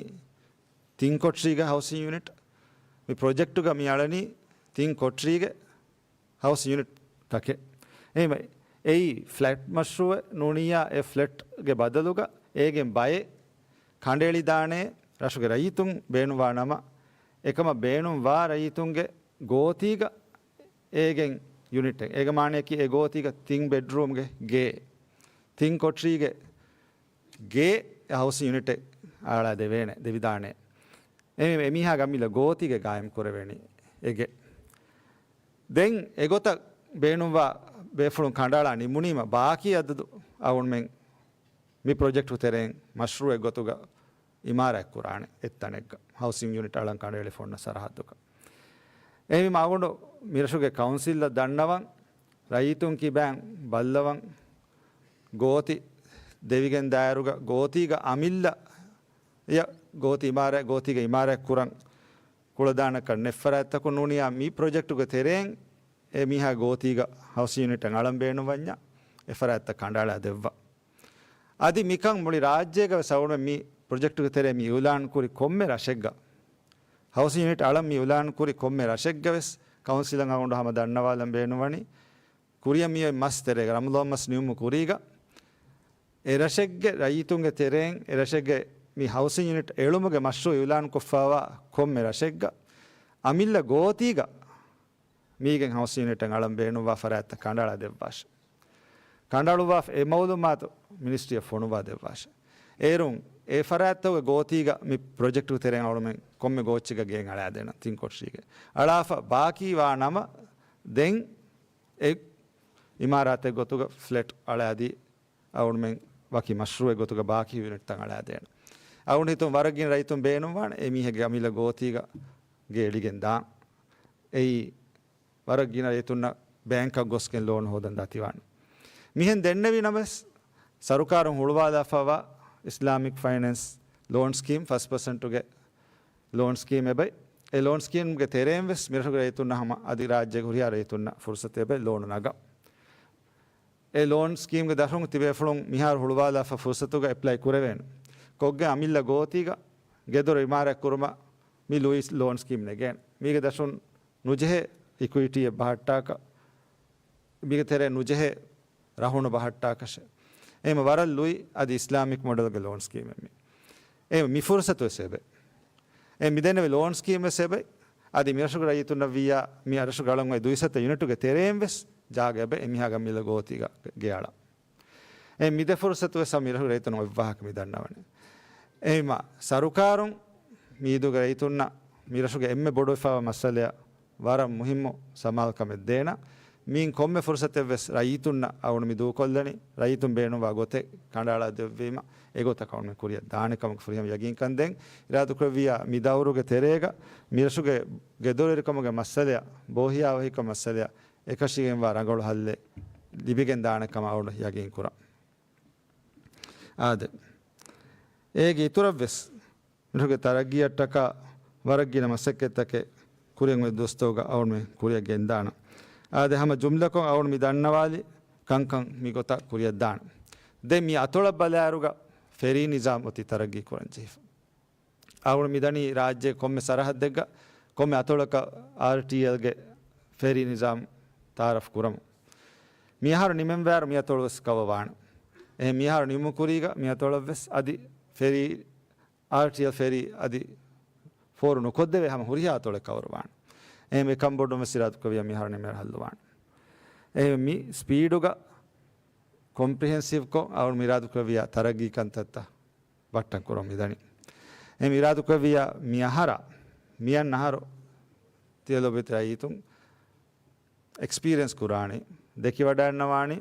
ތިން ކޮޓަރީގެ ހައުސިން ޔުނިޓް، މި ޕްރޮޖެކްޓުގަ މި އަޅަނީ ތިން ކޮޓަރީގެ ހައުސިން ޔުނިޓް ތަކެއް. އެހެންވެ، އެއީ ފްލެޓް މަޝްރޫއެއް ނޫނިއްޔާ، އެ ފްލެޓްގެ ބަދަލުގަ އޭގެން ބައެއް ކަނޑައެޅިދާނެ ރަށުގެ ރައްޔިތުން ބޭނުންވާ ނަމަ، އެކަމަށް ބޭނުންވާ ރައްޔިތުންގެ ގޯތީގަ އޭގެން ޔުނިޓެއް. އޭގެ މާނައަކީ އެ ގޯތީގަ ތިން ބެޑްރޫމްގެ ގޭ، ތިން ކޮޓަރީގެ ގޭ ހައުސިން ޔުނިޓެއް އަޅާ ދެވޭނެ، ދެވިދާނެ. އެ، އެމީހާގެ އަމިއްލަ ގޯތީގަ ގާއިމް ކުރެވޭނީ އެ ގޭ. ދެން އެގޮތަށް ބޭނުންވާ ބޭފުޅުން ކަނޑައަޅާ ނިމުނީމަ، ބާކީ އަދަދު އަޅުގަނޑުމެން މި ޕްރޮޖެކްޓު ތެރެއިން މަޝްރޫއެއް ގޮތުގަ އިމާރާތް ކުރާނެ އެއްތަނެއްގަ، ހައުސިން ޔުނިޓް އަޅަން ކަނޑައެޅިފަ އޮންނަ ސަރަހައްދުގަ. އެހެންވީމަ އަޅުގަނޑު މިރަށުގެ ކައުންސިލަށް ދަންނަވަން، ރައްޔިތުން ކިބައިން ބައްލަވަން، ގޯތި ދެވިގެން ދާއިރުގަ ގޯތީގަ އަމިއްލަ އެ ގޯތި އިމާރާތް، ގޯތީގަ އިމާރާތް ކުރަން ކުޅަދާނަކަށް ނެތް ފަރާތްތަކުން ނޫނިއްޔާ، މި ޕްރޮޖެކްޓުގެ ތެރެއިން އެ މީހާ ގޯތީގަ ހައުސިން ޔުނިޓެއް އަޅަން ބޭނުންވަންޏާ، އެ ފަރާތްތައް ކަނޑައަޅާ ދެއްވާ. އަދި މިކަން މުޅި ރާއްޖޭގަ ވެސް އަޅުގަނޑު މި ޕްރޮޖެކްޓުގެ ތެރޭ މި އިއުލާން ކުރި ކޮންމެ ރަށެއްގަ، ހައުސިން ޔުނިޓް އަޅަން މި އިއުލާން ކުރި ކޮންމެ ރަށެއްގަ ވެސް ކައުންސިލަށް އަޅުގަނޑު ހަމަ ދަންނަވާލަން ބޭނުންވަނީ، ކުރިއަށް މިއޮތް މަސް ތެރޭގަ، ރަމަޟާން މަސް ނިމުމުގެ ކުރީގަ، އެ ރަށެއްގެ ރައްޔިތުންގެ ތެރެއިން އެ ރަށެއްގެ މި ހައުސިން ޔުނިޓް އެޅުމުގެ މަޝްރޫއު އިއުލާން ކޮށްފައިވާ ކޮންމެ ރަށެއްގަ އަމިއްލަ ގޯތީގަ މީގެން ހައުސިން ޔުނިޓެއް އަޅަން ބޭނުންވާ ފަރާތްތައް ކަނޑައަޅާ ދެއްވާށެ. ކަނޑައަޅުއްވާފަ އެ މައުލޫމާތު މިނިސްޓްރީއަށް ފޮނުވާ ދެއްވާށެ. އޭރުން އެ ފަރާތްތަކުގެ ގޯތީގަ މި ޕްރޮޖެކްޓުގެ ތެރެއިން އަޅުމެން ކޮންމެ ގޯއްޗެއްގަ ގެއެއް އަޅާދޭނަން ތިން ކޮޓަރީގެ. އަޅާފަ ބާކީވާ ނަމަ ދެން އެ އިމާރާތެއް ގޮތުގަ ފްލެޓް އަޅާދީ އަޅުމެން ވަކި މަޝްރޫއެއް ގޮތުގަ ބާކީ ޔުނިޓްތައް އަޅާދޭނަން. އަޅުގަނޑު ހިތުން ވަރަށް ގިނަ ރައްޔިތުން ބޭނުންވާނެ އެ މީހެއްގެ އަމިއްލަ ގޯތީގަ ގެ އެޅިގެން ދާން. އެއީ ވަރަށް ގިނަ ރައްޔިތުންނަށް ބޭންކަށް ގޮސްގެން ލޯނު ހޯދަން ދަތިވާނެ. މިހެން ދެންނެވި ނަމަވެސް، ސަރުކާރުން ހުޅުވާލާފައިވާ އިސްލާމިކް ފައިނޭންސް ލޯން ސްކީމް، ފަސް ޕަސެންޓުގެ ލޯން ސްކީމް އެބައި. އެ ލޯން ސްކީމްގެ ތެރެއިން ވެސް މިރަށުގެ ރައްޔިތުންނަށް ހަމަ އަދި ރާއްޖޭގެ ހުރިހާ ރައްޔިތުންނަށް ފުރުސަތު އެބައި ލޯނު ނަގަން. އެ ލޯން ސްކީމްގެ ދަށުން ތިބޭފުޅުން މިހާރު ހުޅުވާލާފަ ފުރުސަތުގަ އެޕްލައި ކުރެވޭނެ. ކޮށްގެން އަމިއްލަ ގޯތީގަ ގެދޮރު އިމާރާތް ކުރުމަށް މި ލުއިސް ލޯން ސްކީމް ނެގޭނެ. މީގެ ދަށުން ނުޖެހޭ އިކުއިޓީއެއް ބަހައްޓާކަށް، މީގެ ތެރޭ ނުޖެހޭ ރަހުނު ބަހައްޓާކަށެއް. އެހެން ވަރަށް ލުއި އަދި އިސްލާމިކް މޮޑެލްގެ ލޯން ސްކީމެއް މި. އެ މި ފުރުސަތު ވެސް އެބަ. އެ މި ދެންނެވި ލޯން ސްކީމް ވެސް އެބަ. އަދި މިރަށުގެ ރައްޔިތުންނަށް ވިއްޔާ، މި ރަށުގަ އަޅަން އޮތް ދުއިސައްތަ ޔުނިޓުގެ ތެރެއިން ވެސް ޖާގަ އެބަ އެމީހާގެ އަމިއްލަ ގޯތީގަ ގެ އަޅާ. އެ މި ދެ ފުރުސަތު ވެސް މިރަށުގެ ރައްޔިތުން އޮތް ވާހަކަ މި ދަންނަވަނީ. އެހެންވީމަ ސަރުކާރުން މީދޫގެ ރައްޔިތުންނަށް މިރަށުގެ އެންމެ ބޮޑުވެފައިވާ މައްސަލައަށް ވަރަށް މުހިއްމު ސަމާލުކަމެއް ދޭނަ. މިއިން ކޮންމެ ފުރުސަތެއް ވެސް ރައްޔިތުންނަށް އަޅުގަނޑު މި ދޫކޮށްލަނީ، ރައްޔިތުން ބޭނުންވާ ގޮތެއް ކަނޑައަޅާ ދެއްވީމަ، އެގޮތަށް އަޅުގަނޑު ކުރިއަށް ދާނެ ކަމަކަށް ފުރިހަމަ ޔަގީންކަން ދޭން. އިރާދަކުރެއްވިއްޔާ މި ދައުރުގެ ތެރޭގަ މިރަށުގެ ގެދޮރުވެރިކަމުގެ މައްސަލައަށް، ބޯހިޔާވަހިކަމުގެ މައްސަލައަށް އެކަށީގެންވާ ރަނގަޅު ހައްލެއް ލިބިގެން ދާނެ ކަމަށް އަޅުގަނޑު ޔަގީން ކުރަން. އާދެ، އޭގެ އިތުރަށް ވެސް މިރަށުގެ ތަރައްގީއަށްޓަކާ ވަރަށް ގިނަ މަސައްކަތްތަކެއް ކުރިއަށް އޮތް ދުވަސްތަކުގަ އަޅުގަނޑު މި ކުރިއަށް ގެންދާނަން. އާދެ، ހަމަ ޖުމްލަކޮށް އަޅުގަނޑު މި ދަންނަވާލި ކަންކަން މި ގޮތަށް ކުރިއަށް ދާނަން. ދެން މި އަތޮޅަށް ބަލާއިރުގަ ފެރީ ނިޒާމް އޮތީ ތަރައްގީ ކުރަން ޖެހިފަ. އަޅުގަނޑު މިދަނީ ރާއްޖޭގެ ކޮންމެ ސަރަހައްދެއްގަ ކޮންމެ އަތޮޅަކަށް އާރްޓީއެލްގެ ފެރީ ނިޒާމް ތައާރަފް ކުރަމުން. މިއަހަރު ނިމެންވާއިރު މިއަތޮޅު ވެސް ކަވަރ ވާނެ. އެހެން މިއަހަރު ނިމުމުގެ ކުރީގަ މިއަތޮޅަށް ވެސް އަދި ފެރީ، އާރްޓީއެލް ފެރީ އަދި ފޯރު ނުކޮށްދެވޭ ހަމަ ހުރިހާ އަތޮޅެއް ކަވަރ ވާނެ. އެހެން އެކަން ބޮޑުން ވެސް އިރާދަކުރެއްވިއްޔާ މިއަހަރު ނިމެން ހައްލު ވާނެ. އެހެން މި ސްޕީޑުގަ ކޮމްޕްރިހެންސިވްކޮށް އަޅުގަނޑު އިރާދަކުރެއްވިއްޔާ ތަރައްގީ ކަންތައްތައް ބައްޓަން ކުރަން މިދަނީ. އެހެން އިރާދަކުރެއްވިއްޔާ މިއަހަރަށް، މިއަންނަ އަހަރު ތިޔަ ލޯބިވެތި ރައްޔިތުން އެކްސްޕީރިއެންސް ކުރާނީ، ދެކިވަޑައިގަންނަވާނީ،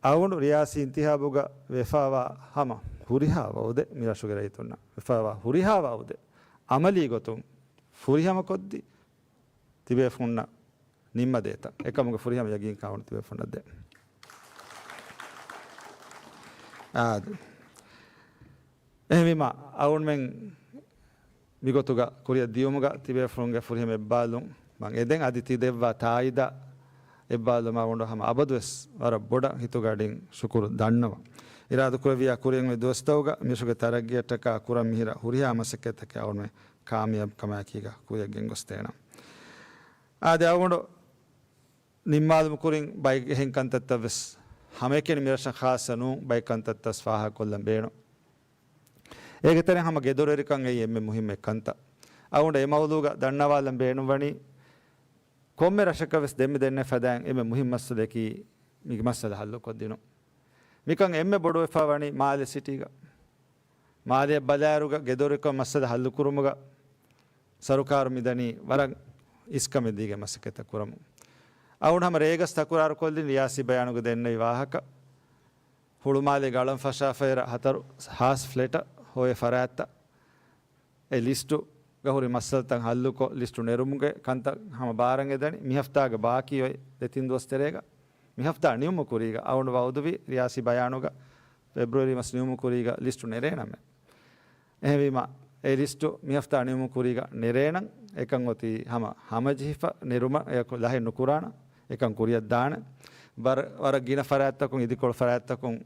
އަޅުގަނޑު ރިޔާސީ އިންތިހާބުގަ ވެފައިވާ ހަމަ ހުރިހާ ވައުދެއް، މި ރަށުގެ ރައްޔިތުންނަށް ވެފައިވާ ހުރިހާ ވައުދެއް އަމަލީ ގޮތުން ފުރިހަމަކޮށްދީ ތިބޭފުންނަށް ނިންމަދޭތަ؟ އެކަމުގެ ފުރިހަމަ ޔަގީންކަން އަޅުގަނޑު ތިބޭފުންނަށް ދޭ. އާދެ. އެހެންވީމަ، އަޅުގަނޑުމެން މިގޮތުގަ ކުރިއަށް ދިޔުމުގަ ތިބޭފުޅުންގެ ފުރިހަމަ އެއްބާލުން މަން އެދެން. އަދި ތި ދެއްވާ ތާއީދަށް އެއްބާލުމާ އަޅުގަނޑު ހަމަ އަބަދުވެސް ވަރަށް ބޮޑަށް ހިތުގަ އަޑިން ޝުކުރު ދަންނަވަން. އިރާދަކުރެއްވިޔާ ކުރިއަށް އޮތް ދުވަސްތަކުގަ މިރަށުގެ ތަރައްގީއަށްޓަކާ ކުރަން މިހިރަ ހުރިހާ މަސައްކަތްތަކެއް އަޅުގަނޑުމެން ކާމިޔާބުކަމާއެކީގަ ކުރިއަށް ގެންގޮސްދޭނަން. އާދެ، އަޅުގަނޑު ނިންމާލުމުގެ ކުރިން ބައެއް އެހެން ކަންތައްތައް ވެސް ހަމައެކަނި މިރަށަށް ޚާއްޞަ ނޫން ބައެއް ކަންތައްތައް ފާހަގަކޮށްލަން ބޭނުން. އޭގެ ތެރެއިން ހަމަ ގެދޮރުވެރިކަން އެއީ އެންމެ މުހިއްމު އެއް ކަންތައް. އަޅުގަނޑު އެ މައުޟޫގަ ދަންނަވާލަން ބޭނުންވަނީ، ކޮންމެ ރަށަކަށް ވެސް ދެންމެ ދެންނެވި ފަދައިން އެންމެ މުހިއްމު މައްސަލައަކީ މި މައްސަލަ ހައްލުކޮށްދިނުން. މިކަން އެންމެ ބޮޑުވެފަ ވަނީ މާލެ ސިޓީގަ. މާލެއަށް ބަލާއިރުގަ ގެދޮރުވެރިކަމުގެ މައްސަލަ ހައްލުކުރުމުގަ ސަރުކާރު މިދަނީ ވަރަށް އިސްކަމެއް ދީގެން މަސައްކަތްތައް ކުރަމުން. އަޅުގަނޑު ހަމަ ރޭގަސް ތަކުރާރުކޮށްލިން ރިޔާސީ ބަޔާނުގަ ދެންނެވި ވާހަކަ. ހުޅުމާލޭގެ އަޅަން ފަށާފައިރަށް ހަތަރު ހާސް ފްލެޓަށް ހޮވޭ ފަރާތްތައް އެ ލިސްޓުގަ ހުރި މައްސަލަތައް ހައްލުކޮށް، ލިސްޓު ނެރުމުގެ ކަންތައް ހަމަ ބާރަށް އެދަނީ. މި ހަފްތާގެ ބާކީ އޮތް ދެތިން ދުވަސް ތެރޭގަ، މި ހަފްތާ ނިމުމުގެ ކުރީގަ އަޅުގަނޑު ވައުދުވި ރިޔާސީ ބަޔާނުގަ ފެބްރުއަރީ މަސް ނިމުމުގެ ކުރީގަ ލިސްޓު ނެރޭނަމޭ. އެހެންވީމަ، އެ ލިސްޓު މި ހަފްތާ ނިމުމުގެ ކުރީގަ ނެރޭނަން. އެކަން އޮތީ ހަމަ ހަމަޖެހިފަ ނެރުމަށް އެއަކު ލަހެއް ނުކުރާނަން. އެކަން ކުރިއަށްދާނެ. ވަރަށް، ވަރަށް ގިނަ ފަރާތްތަކުން، އިދިކޮޅު ފަރާތްތަކުން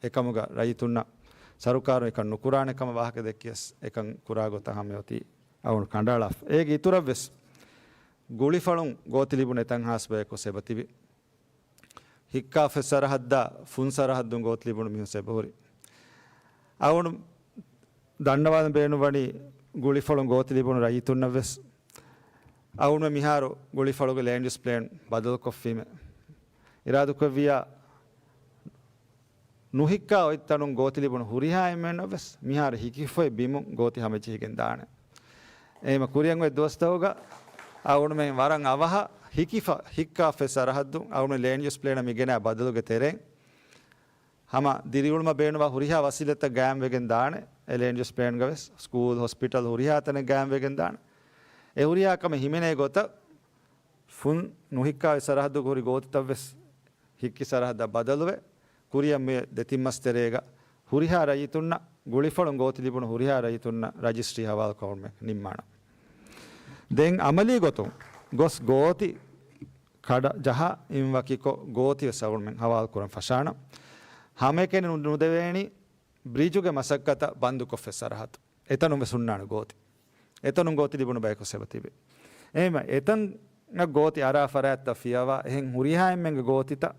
އެކަމުގަ ރައްޔިތުންނަށް ސަރުކާރުން އެކަން ނުކުރާނެ ކަމަށް ވާހަކަ ދެއްކިޔަސް، އެކަން ކުރާ ގޮތަށް ހަމަ އޮތީ އަޅުގަނޑު ކަނޑައަޅާފަ. އޭގެ އިތުރަށްވެސް ގުޅިފަޅުން ގޯތި ލިބުނު އެތައް ހާސް ބަޔަކު އެބަ ތިބި. ހިއްކާފަ ސަރަހައްދާ ފުން ސަރަހައްދުން ގޯތި ލިބުނު މީހުން އެބަހުރި. އަޅުގަނޑު ދަންނަވާލަން ބޭނުންވަނީ ގުޅިފަޅުން ގޯތި ލިބުނު ރައްޔިތުންނަށްވެސް. އަޅުގަނޑުމެން މިހާރު ގުޅިފަޅުގެ ލޭންޑް ޔޫސް ޕްލޭން ބަދަލުކޮށްފީމޭ. އިރާދަކުރެއްވިއްޔާ ނުހިއްކާ އޮތް ތަނުން ގޯތި ލިބުނު ހުރިހާ އެންމެންނަށްވެސް މިހާރު ހިކިފައި ބިމުން ގޯތި ހަމަޖެހިގެން ދާނެ. އެހެންވީމަ ކުރިއަށް އޮތް ދުވަސްތަކުގަ އަޅުގަނޑުމެން ވަރަށް އަވަހަށް ހިކިފަ، ހިއްކާފަ ސަރަހައްދުން އަޅުގަނޑު ލޭންޑް ޔޫސް ޕްލޭނަށް މި ގެނައި ބަދަލުގެ ތެރެއިން ހަމަ ދިރިއުޅުމަށް ބޭނުންވާ ހުރިހާ ވަސީލަތްތައް ގާއިމްވެގެން ދާނެ. އެ ލޭންޑް ޔޫސް ޕްލޭންގަ ވެސް ސްކޫލް، ހޮސްޕިޓަލް ހުރިހާ ތަނެއް ގާއިމްވެގެން ދާނެ. އެ ހުރިހާ ކަމެއް ހިމެނޭ ގޮތަށް ފުން ނުހިއްކާ އޮތް ސަރަހައްދުގަ ހުރި ގޯތިތައްވެސް ހިއްކި ސަރަހައްދަށް ބަދަލުވެ، ކުރިއަށް މި ދެތިން މަސް ތެރޭގަ ހުރިހާ ރައްޔިތުންނަށް، ގުޅިފަޅުން ގޯތި ލިބުނު ހުރިހާ ރައްޔިތުންނަށް ރަޖިސްޓްރީ ހަވާލުކުރުމެއް ނިންމާނަން. ދެން އަމަލީ ގޮތުން ގޮސް ގޯތި ކަޑަ ޖަހާ އިން ވަކިކޮށް ގޯތިވެސް އަޅުގަނޑުމެން ހަވާލުކުރަން ފަށާނަން. ހަމައެކަނި ނު-، ނުދެވޭނީ ބްރިޖުގެ މަސައްކަތަށް ބަންދުކޮށްފަ ސަރަހައްދު. އެތަނުން ވެސް ހުންނާނެ ގޯތި. އެތަނުން ގޯތި ލިބުނު ބަޔަކު އެބަ ތިބި. އެހެންވީމަ އެތަނަށް ގޯތި އަރާ ފަރާތްތައް ފިޔަވާ، އެހެން ހުރިހާ އެންމެންގެ ގޯތިތައް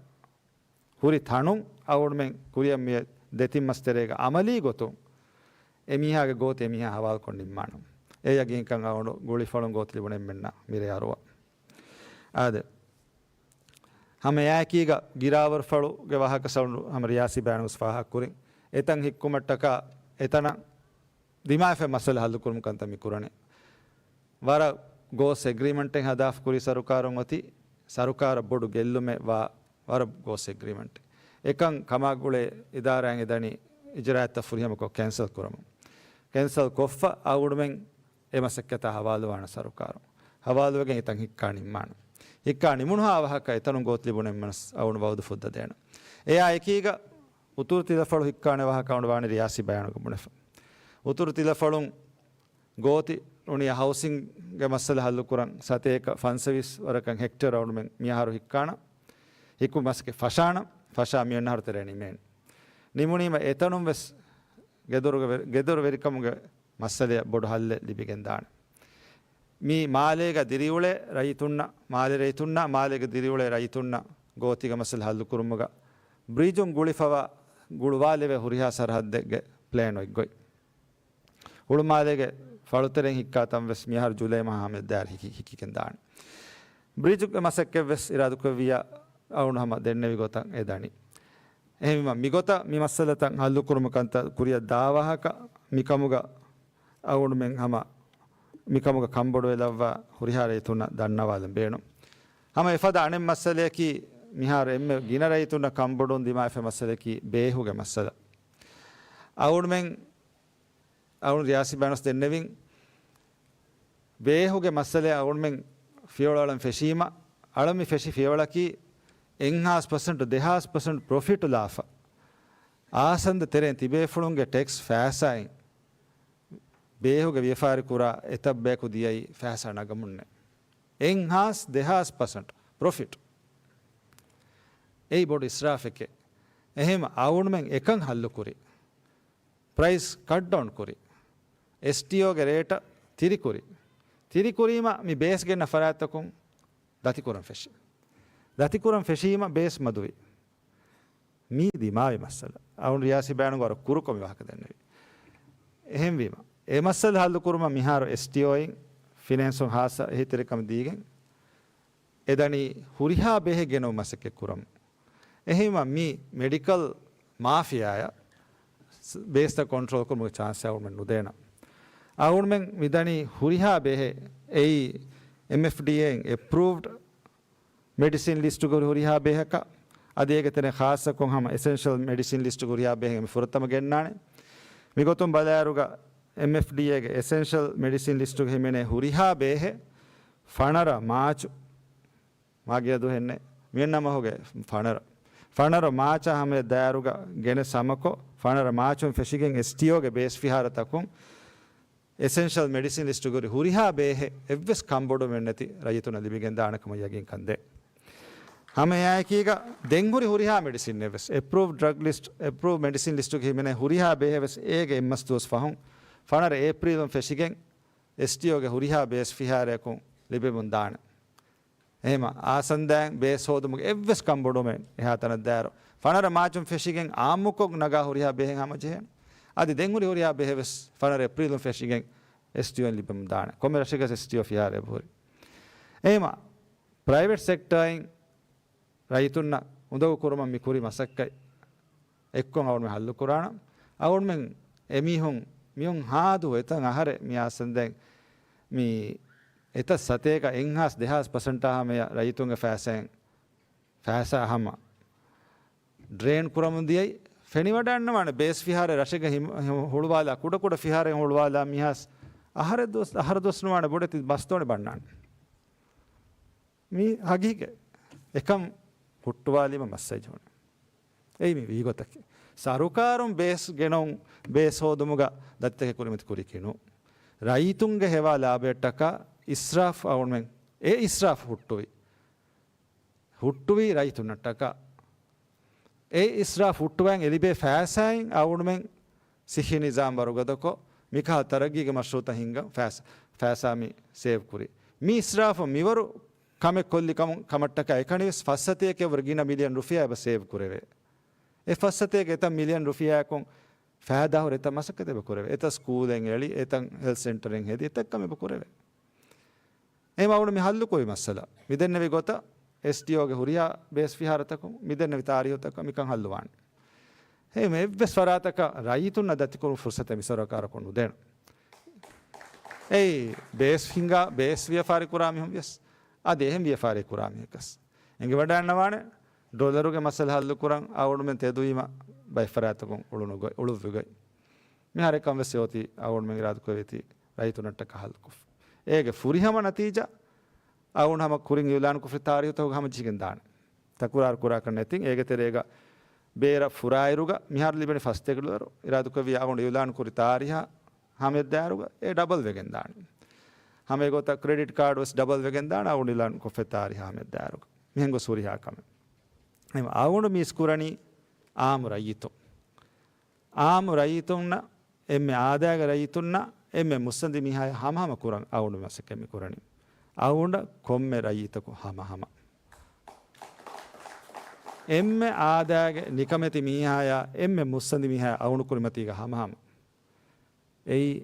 ހުރި ތަނުން އަޅުގަނޑުމެން ކުރިއަށް މި ދެތިން މަސް ތެރޭގަ އަމަލީ ގޮތުން އެމީހާގެ ގޯތި އެމީހާ ހަވާލުކޮށް ނިންމާނަން. އެ ޔަގީންކަން އަޅުގަނޑު ގުޅިފަޅުން ގޯތި ލިބުނު އެންމެންނަށް މިރޭ އަރުވާ. އާދެ. ހަމަ އެއާއެކީގަ ގިރާވަރުފަޅުގެ ވާހަކަ އަޅުގަނޑު ހަމަ ރިޔާސީ ބަޔާނުވެސް ފާހަގަކުރިން. އެތަން ހިއްކުމަށްޓަކާ އެތަނަށް ދިމާވެފައި މައްސަލަ ހައްލުކުރުމުގެ ކަންތައް މި ކުރަނީ. ވަރަށް ގޯސް އެގްރީމަންޓެއް ހަދާފަ ކުރީ ސަރުކާރުން އޮތީ، ސަރުކާރަށް ބޮޑު ގެއްލުމެއް ވާ ވަރަށް ގޯސް އެގްރީމަންޓެއް. އެކަން ކަމާގުޅޭ އިދާރާއިން އެދަނީ އިޖްރާއަތްތައް ފުރިހަމަކޮށް ކެންސަލް ކުރަމުން. ކެންސަލް ކޮށްފަ އަޅުގަނޑުމެން އެ މަސައްކަތާ ހަވާލުވާނެ ސަރުކާރުން. ހަވާލުވެގެން އެތަން ހިއްކާ ނިންމާނެ. ހިއްކާ ނިމުނުހާ ވަހަކަށް އެތަނުން ގޯތި ލިބުނެއް މަނަސް އަޅުގަނޑު ވައުދު ފުއްދަ ދޭނަ. އެއާ އެކީގަ އުތުރު ތިލަފަޅު ހިއްކާނެ ވާހަކަ އަޅުގަނޑު ވާނެ ރިޔާސީ ބަޔާނުގަ ބުނެފަ. އުތުރު ތިލަފަޅުން ގޯތި ނޫނީ ހައުސިންގ ގެ މައްސަލަ ހައްލުކުރަން ސަތޭކަ ފަންސަވީސް ވަރަކަށް ހެކްޓަރ އަޅުގަނޑުމެން މިއަހަރު ހިއްކާނަ. ހިއްކު މަސައްކަތް ފަށާނަ. ފަށާ މިއޮންނަ އަހަރު ތެރޭ ނިމޭނެ. ނިމުނީމަ އެތަނުން ވެސް ގެދޮރުގެ ވެ-، ގެދޮރު ވެރިކަމުގެ މައްސަލަޔަށް ބޮޑު ހައްލެއް ލިބިގެން ދާނެ. މި މާލޭގަ ދިރިއުޅޭ ރައްޔިތުންނަށް، މާލެ ރައްޔިތުންނަށް، މާލޭގަ ދިރިއުޅޭ ރައްޔިތުންނަށް ގޯތިގެ މައްސަލަ ހައްލުކުރުމުގަ ބްރިޖުން ގުޅިފަވާ ގުޅުވާލެވޭ ހުރިހާ ސަރަހައްދެއްގެ ޕްލޭން އޮތްގޮތް. ހުޅުމާލޭގެ ފަޅުތެރެއިން ހިއްކާ ތަން ވެސް މިއަހަރު ޖުލައި މަހާ ހަމަ ދާއިރު ހިކި-، ހިކިގެން ދާނެ. ބްރިޖުގެ މަސައްކަތް ވެސް އިރާދަކުރެއްވިއްޔާ އަޅުގަނޑު ހަމަ ދެންނެވި ގޮތަށް އެ ދަނީ. އެހެންވީމަ މިގޮތަށް މި މައްސަލަތައް ހައްލުކުރުމުގެ ކަންތައް ކުރިއަށް ދާ ވާހަކަ މިކަމުގަ އަޅުގަނޑުމެން ހަމަ މިކަމުގަ ކަންބޮޑުވެލައްވާ ހުރިހާ ރައްޔިތުންނަށް ދަންނަވާލަން ބޭނުން. ހަމަ އެފަދަ އަނެއް މައްސަލަޔަކީ، މިހާރު އެންމެ ގިނަ ރައްޔިތުންނަށް ކަންބޮޑުވުން ދިމާވެފަ މައްސަލަޔަކީ ބޭހުގެ މައްސަލަ. އަޅުގަނޑުމެން އަޅުގަނޑު ރިޔާސީ ބަޔާނުވެސް ދެންނެވިން، ބޭހުގެ މައްސަލައަށް އަޅުމެން ފިޔަވަޅު އަޅަން ފެށީމަ، އަޅަން މި ފެށި ފިޔަވަޅަކީ އެއްހާސް ޕަސެންޓް، ދެހާސް ޕަސެންޓް ޕްރޮފިޓު ލާފަ، އާސަންދަ ތެރެއިން ތިބޭފުޅުންގެ ޓެކްސް ފައިސާއިން ބޭހުގެ ވިޔަފާރި ކުރާ އެތައް ބަޔަކު ދިޔައީ ފައިސާ ނަގަމުންނޭ. އެއްހާސް ދެހާސް ޕަސެންޓް ޕްރޮފިޓް. އެއީ ބޮޑު އިސްރާފެކޭ. އެހެން އަޅުމެން އެކަން ހައްލުކުރި. ޕްރައިސް ކަޓްޑައުން ކުރި. އެސްޓީއޯގެ ރޭޓަށް ތިރިކުރި. ތިރިކުރީމަ މި ބޭސް ގެންނަ ފަރާތްތަކުން ދަތިކުރަން ފެށި. ދަތިކުރަން ފެށީމަ ބޭސް މަދުވި. މީ ދިމާވި މައްސަލަ. އަޅުން ރިޔާސީ ބަޔާނުގަ ވަރަށް ކުރުކޮށް މި ވާހަކަ ދެންނެވި. އެހެންވީމަ، އެ މައްސަލަ ހައްލުކުރުމަށް މިހާރު އެސްޓީއޯއިން ފިނޭންސުން ހާއްސަ އެހީތެރިކަމެއް ދީގެން، އެ ދަނީ ހުރިހާ ބެހެއް ގެނައުމަށް މަސައްކަތް ކުރަމު. އެހެންވީމަ މި މެޑިކަލް މާފިޔާއަށް ބޭސްތައް ކޮންޓްރޯލް ކުރުމުގެ ޗާންސެއް އަޅުމެން ނުދޭނަން. އަޅުމެން މި ދަނީ ހުރިހާ ބެހެއް އެއީ އެމްއެފްޑީއޭއިން އެޕްރޫވްޑް މެޑިސިން ލިސްޓުގަ ހުރި ހުރިހާ ބޭހަކަށް، އަދި އޭގެ ތެރެއިން ޚާއްޞަކޮށް ހަމަ އެސެންޝަލް މެޑިސިން ލިސްޓުގަ ހުރިހާ ބޭހެއް މި ފުރަތަމަ ގެންނާނެ. މިގޮތުން ބަލާއިރުގަ އެމްއެފްޑީއޭގެ އެސެންޝަލް މެޑިސިން ލިސްޓުގަ ހިމެނޭ ހުރިހާ ބޭހެއް ފަނަރަ މާޗު މާ ގިޔަ ދުވަހެއްނެ. މިއޮންނަ މަހުގެ ފަނަރަ. ފަނަރަ މާޗާ ހަމަޔަށް ދާއިރުގަ ގެނެސް ހަމަކޮށް، ފަނަރަ މާޗުން ފެށިގެން އެސްޓީއޯގެ ބޭސް ފިހާރަތަކުން އެސެންޝަލް މެޑިސިން ލިސްޓުގަ ހުރި ހުރިހާ ބޭހެއް އެއްވެސް ކަންބޮޑުވުމެއް ނެތި ރައްޔިތުންނަށް ލިބިގެން ދާނެ ކަމަށް ޔަގީންކަން ދޭ. ހަމަ އެއާއެކީގަ ދެން ހުރި ހުރިހާ މެޑިސިން އެއްވެސް އެޕްރޫވްޑް ޑްރަގް ލިސްޓް، އެޕްރޫވްޑް މެޑިސިން ލިސްޓުގަ ހިމެނޭ ހުރިހާ ބޭހެއް ވެސް އޭގެ އެއްމަސް ދުވަސް ފަހުން ފަނަރަ އޭޕްރީލުން ފެށިގެން އެސްޓީއޯގެ ހުރިހާ ބޭސް ފިހާރަޔަކުން ލިބެމުން ދާނެ. އެހެމަ އާސަންދާއިން ބޭސް ހޯދުމުގެ އެއްވެސް ކަންބޮޑުވުމެއް އެހާ ތަނަށް ދާއިރު، ފަނަރަ މާޗުން ފެށިގެން އާއްމުކޮށް ނަގާ ހުރިހާ ބޭހެއް ހަމަޖެހޭނެ. އަދި ދެން ހުރި ހުރިހާ ބޭހެއް ވެސް ފަނަރަ އޭޕްރީލުން ފެށިގެން އެސްޓީއޯއިން ލިބެމުން ދާނެ. ކޮންމެ ރަށެއްގަސް އެސްޓީއޯ ފިހާރަ އެބަހުރި. އެހެމަ ޕްރައިވެޓް ސެކްޓާއިން ރައްޔިތުންނަށް އުނދަގޫ ކުރުމަށް މި ކުރި މަސައްކަތް އެއްކޮށް އަޅުމެން ހައްލު ކުރާނަން. އަޅުމެން އެމީހުން މިހުން ހާދު އެތަން އަހަރެއް މި އާސަންދެން މި އެތައް ސަތޭކަ އެއްހާސް ދެހާސް ޕަސެންޓާ ހަމަޔަށް ރައްޔިތުންގެ ފައިސާއިން ފައިސާ ހަމަ ޑްރޭން ކުރަމުން ދިޔައީ. ފެނިވަޑައިންނަވާނެ ބޭސް ފިހާރަ ރަށެއްގަ ހިމ-، ހިމ-، ހުޅުވާލާ، ކުޑަކުޑަ ފިހާރައިން ހުޅުވާލާ މިހާސް އަހަރެއް ދުވަސް، އަހަރު ދުވަސް ނުވާނެ ބޮޑެތި ބަސްދޯނި ބަންނާނެ. މީ ހަގީގަތް. އެކަން ހުއްޓުވާލީމަ މައްސައް ޖެހުނެ. އެއީ މި ވީގޮތަކީ. ސަރުކާރުން ބޭސް ގެނައުން، ބޭސް ހޯދުމުގަ ދަތިތަކެއް ކުރިމަތި ކުރިކީ ނޫން. ރައްޔިތުންގެ ހެވާ ލާބަޔަށްޓަކާ އިސްރާފް އަޅުމެން، އެ އިސްރާފް ހުއްޓުވި. ހުއްޓުވީ ރައްޔިތުންނަށްޓަކާ. އެ އިސްރާފް ހުއްޓުވައިން އެ ލިބޭ ފައިސާއިން އަޅުމެން ސިއްހީ ނިޒާމް ވަރުގަދަކޮށް، މިކަހަލަ ތަރައްގީގެ މަޝްރޫއުތައް ހިންގަން ފައިސާ، ފައިސާ މި ސޭވް ކުރީ. މި އިސްރާފު މިވަރު ކަމެއް ކޮށްލި ކަމުން، ކަމަށްޓަކާ އެކަނިވެސް ފައްސަތޭކައަށްވުރެ ގިނަ މިލިއަން ރުފިޔާ އެބަ ސޭވް ކުރެވޭ. އެ ފައްސަތޭކަ އެތައް މިލިއަން ރުފިޔާއަކުން ފައިދާހުރި އެތައް މަސައްކަތެއް އެބަ ކުރެވޭ. އެތައް ސްކޫލެއް އެޅި، އެތައް ހެލްތް ސެންޓަރެއް ހެދި، އެތައް ކަމެއް އެބަ ކުރެވޭ. އެހެން އަޅުގަނޑު މި ހައްލުކުރި މައްސަލަ. މި ދެންނެވި ގޮތަށް އެސްޓީއޯގެ ހުރިހާ ބޭސް ފިހާރަތަކުން، މި ދެންނެވި ތާރީހުތަކަށް މިކަން ހައްލުވާނެ. އެހެން އެއްވެސް ފަރާތަކަށް ރައްޔިތުންނަށް ދަތިކުރުން ފުރުސަތެއް މި ސަރުކާރަކުން ނުދޭނެ. އެއީ ބޭސް ހިންގާ، ބޭސް ވިޔަފާރި ކުރާ މީހުން ވިޔަސް، އަދި އެހެން ވިޔަފާރި ކުރާ މީހަކަސް އެނގިވަޑައިންނަވާނެ. ޑޮލަރުގެ މައްސަލަ ހައްލުކުރަން އަޅުގަނޑުމެން ތެދުވީމަ ބައެއް ފަރާތަކުން އުޅުނުގޮތް، އުޅުއްވިގޮތް. މިހާރު އެކަން ވެސް އޮތީ އަޅުގަނޑުމެން އިރާދަކުރެއްވީތީ ރައްޔިތުންނަށްޓަކާ ހައްލުކޮށްފަ. އޭގެ ފުރިހަމަ ނަތީޖާ އަޅުގަނޑު ހަމަ ކުރިން އިއުލާންކޮށްފި ތާރީހުތަކުގަ ހަމަޖެހިގެން ދާނެ. ތަކުރާރު ކުރާކަށް ނެތިން، އޭގެ ތެރޭގަ ބޭރަށް ފުރާއިރުގަ މިހާރު ލިބެނީ ފަސް ދެކިލަރު. އިރާދަކުރެއްވި އަޅުގަނޑު އިއުލާން ކުރި ތާރީހާ ހަމަޔަށްދާއިރުގަ އެ ޑަބަލް ވެގެން ދާނެ. ހަމަ އެގޮތަށް ކްރެޑިޓް ކާޑް ވެސް ޑަބަލް ވެގެން ދާނެ އަޅުގަނޑު އިއުލާން ކޮށްފަ ތާރީހާ ހަމަޔަށްދާއިރުގަ. މިހެން ގޮސް ހުރިހާ ކަމެއް. އެހެން އަޅުގަނޑު މީސް ކުރަނީ އާއްމު ރައްޔިތުން. އާއްމު ރައްޔިތުންނަށް، އެންމެ އާދައިގެ ރައްޔިތުންނަށް، އެންމެ މުއްސަނދި މީހާޔާ ހަމަހަމަ ކުރަން އަޅުގަނޑު މަސައްކަތް މި ކުރަނީ. އަޅުގަނޑަށް ކޮންމެ ރައްޔިތަކު ހަމަހަމަ. އެންމެ އާދައިގެ ނިކަމެތި މީހާޔާ، އެންމެ މުއްސަނދި މީހާޔާ އަޅުގަނޑު ކުރިމަތީގަ ހަމަހަމަ. އެއީ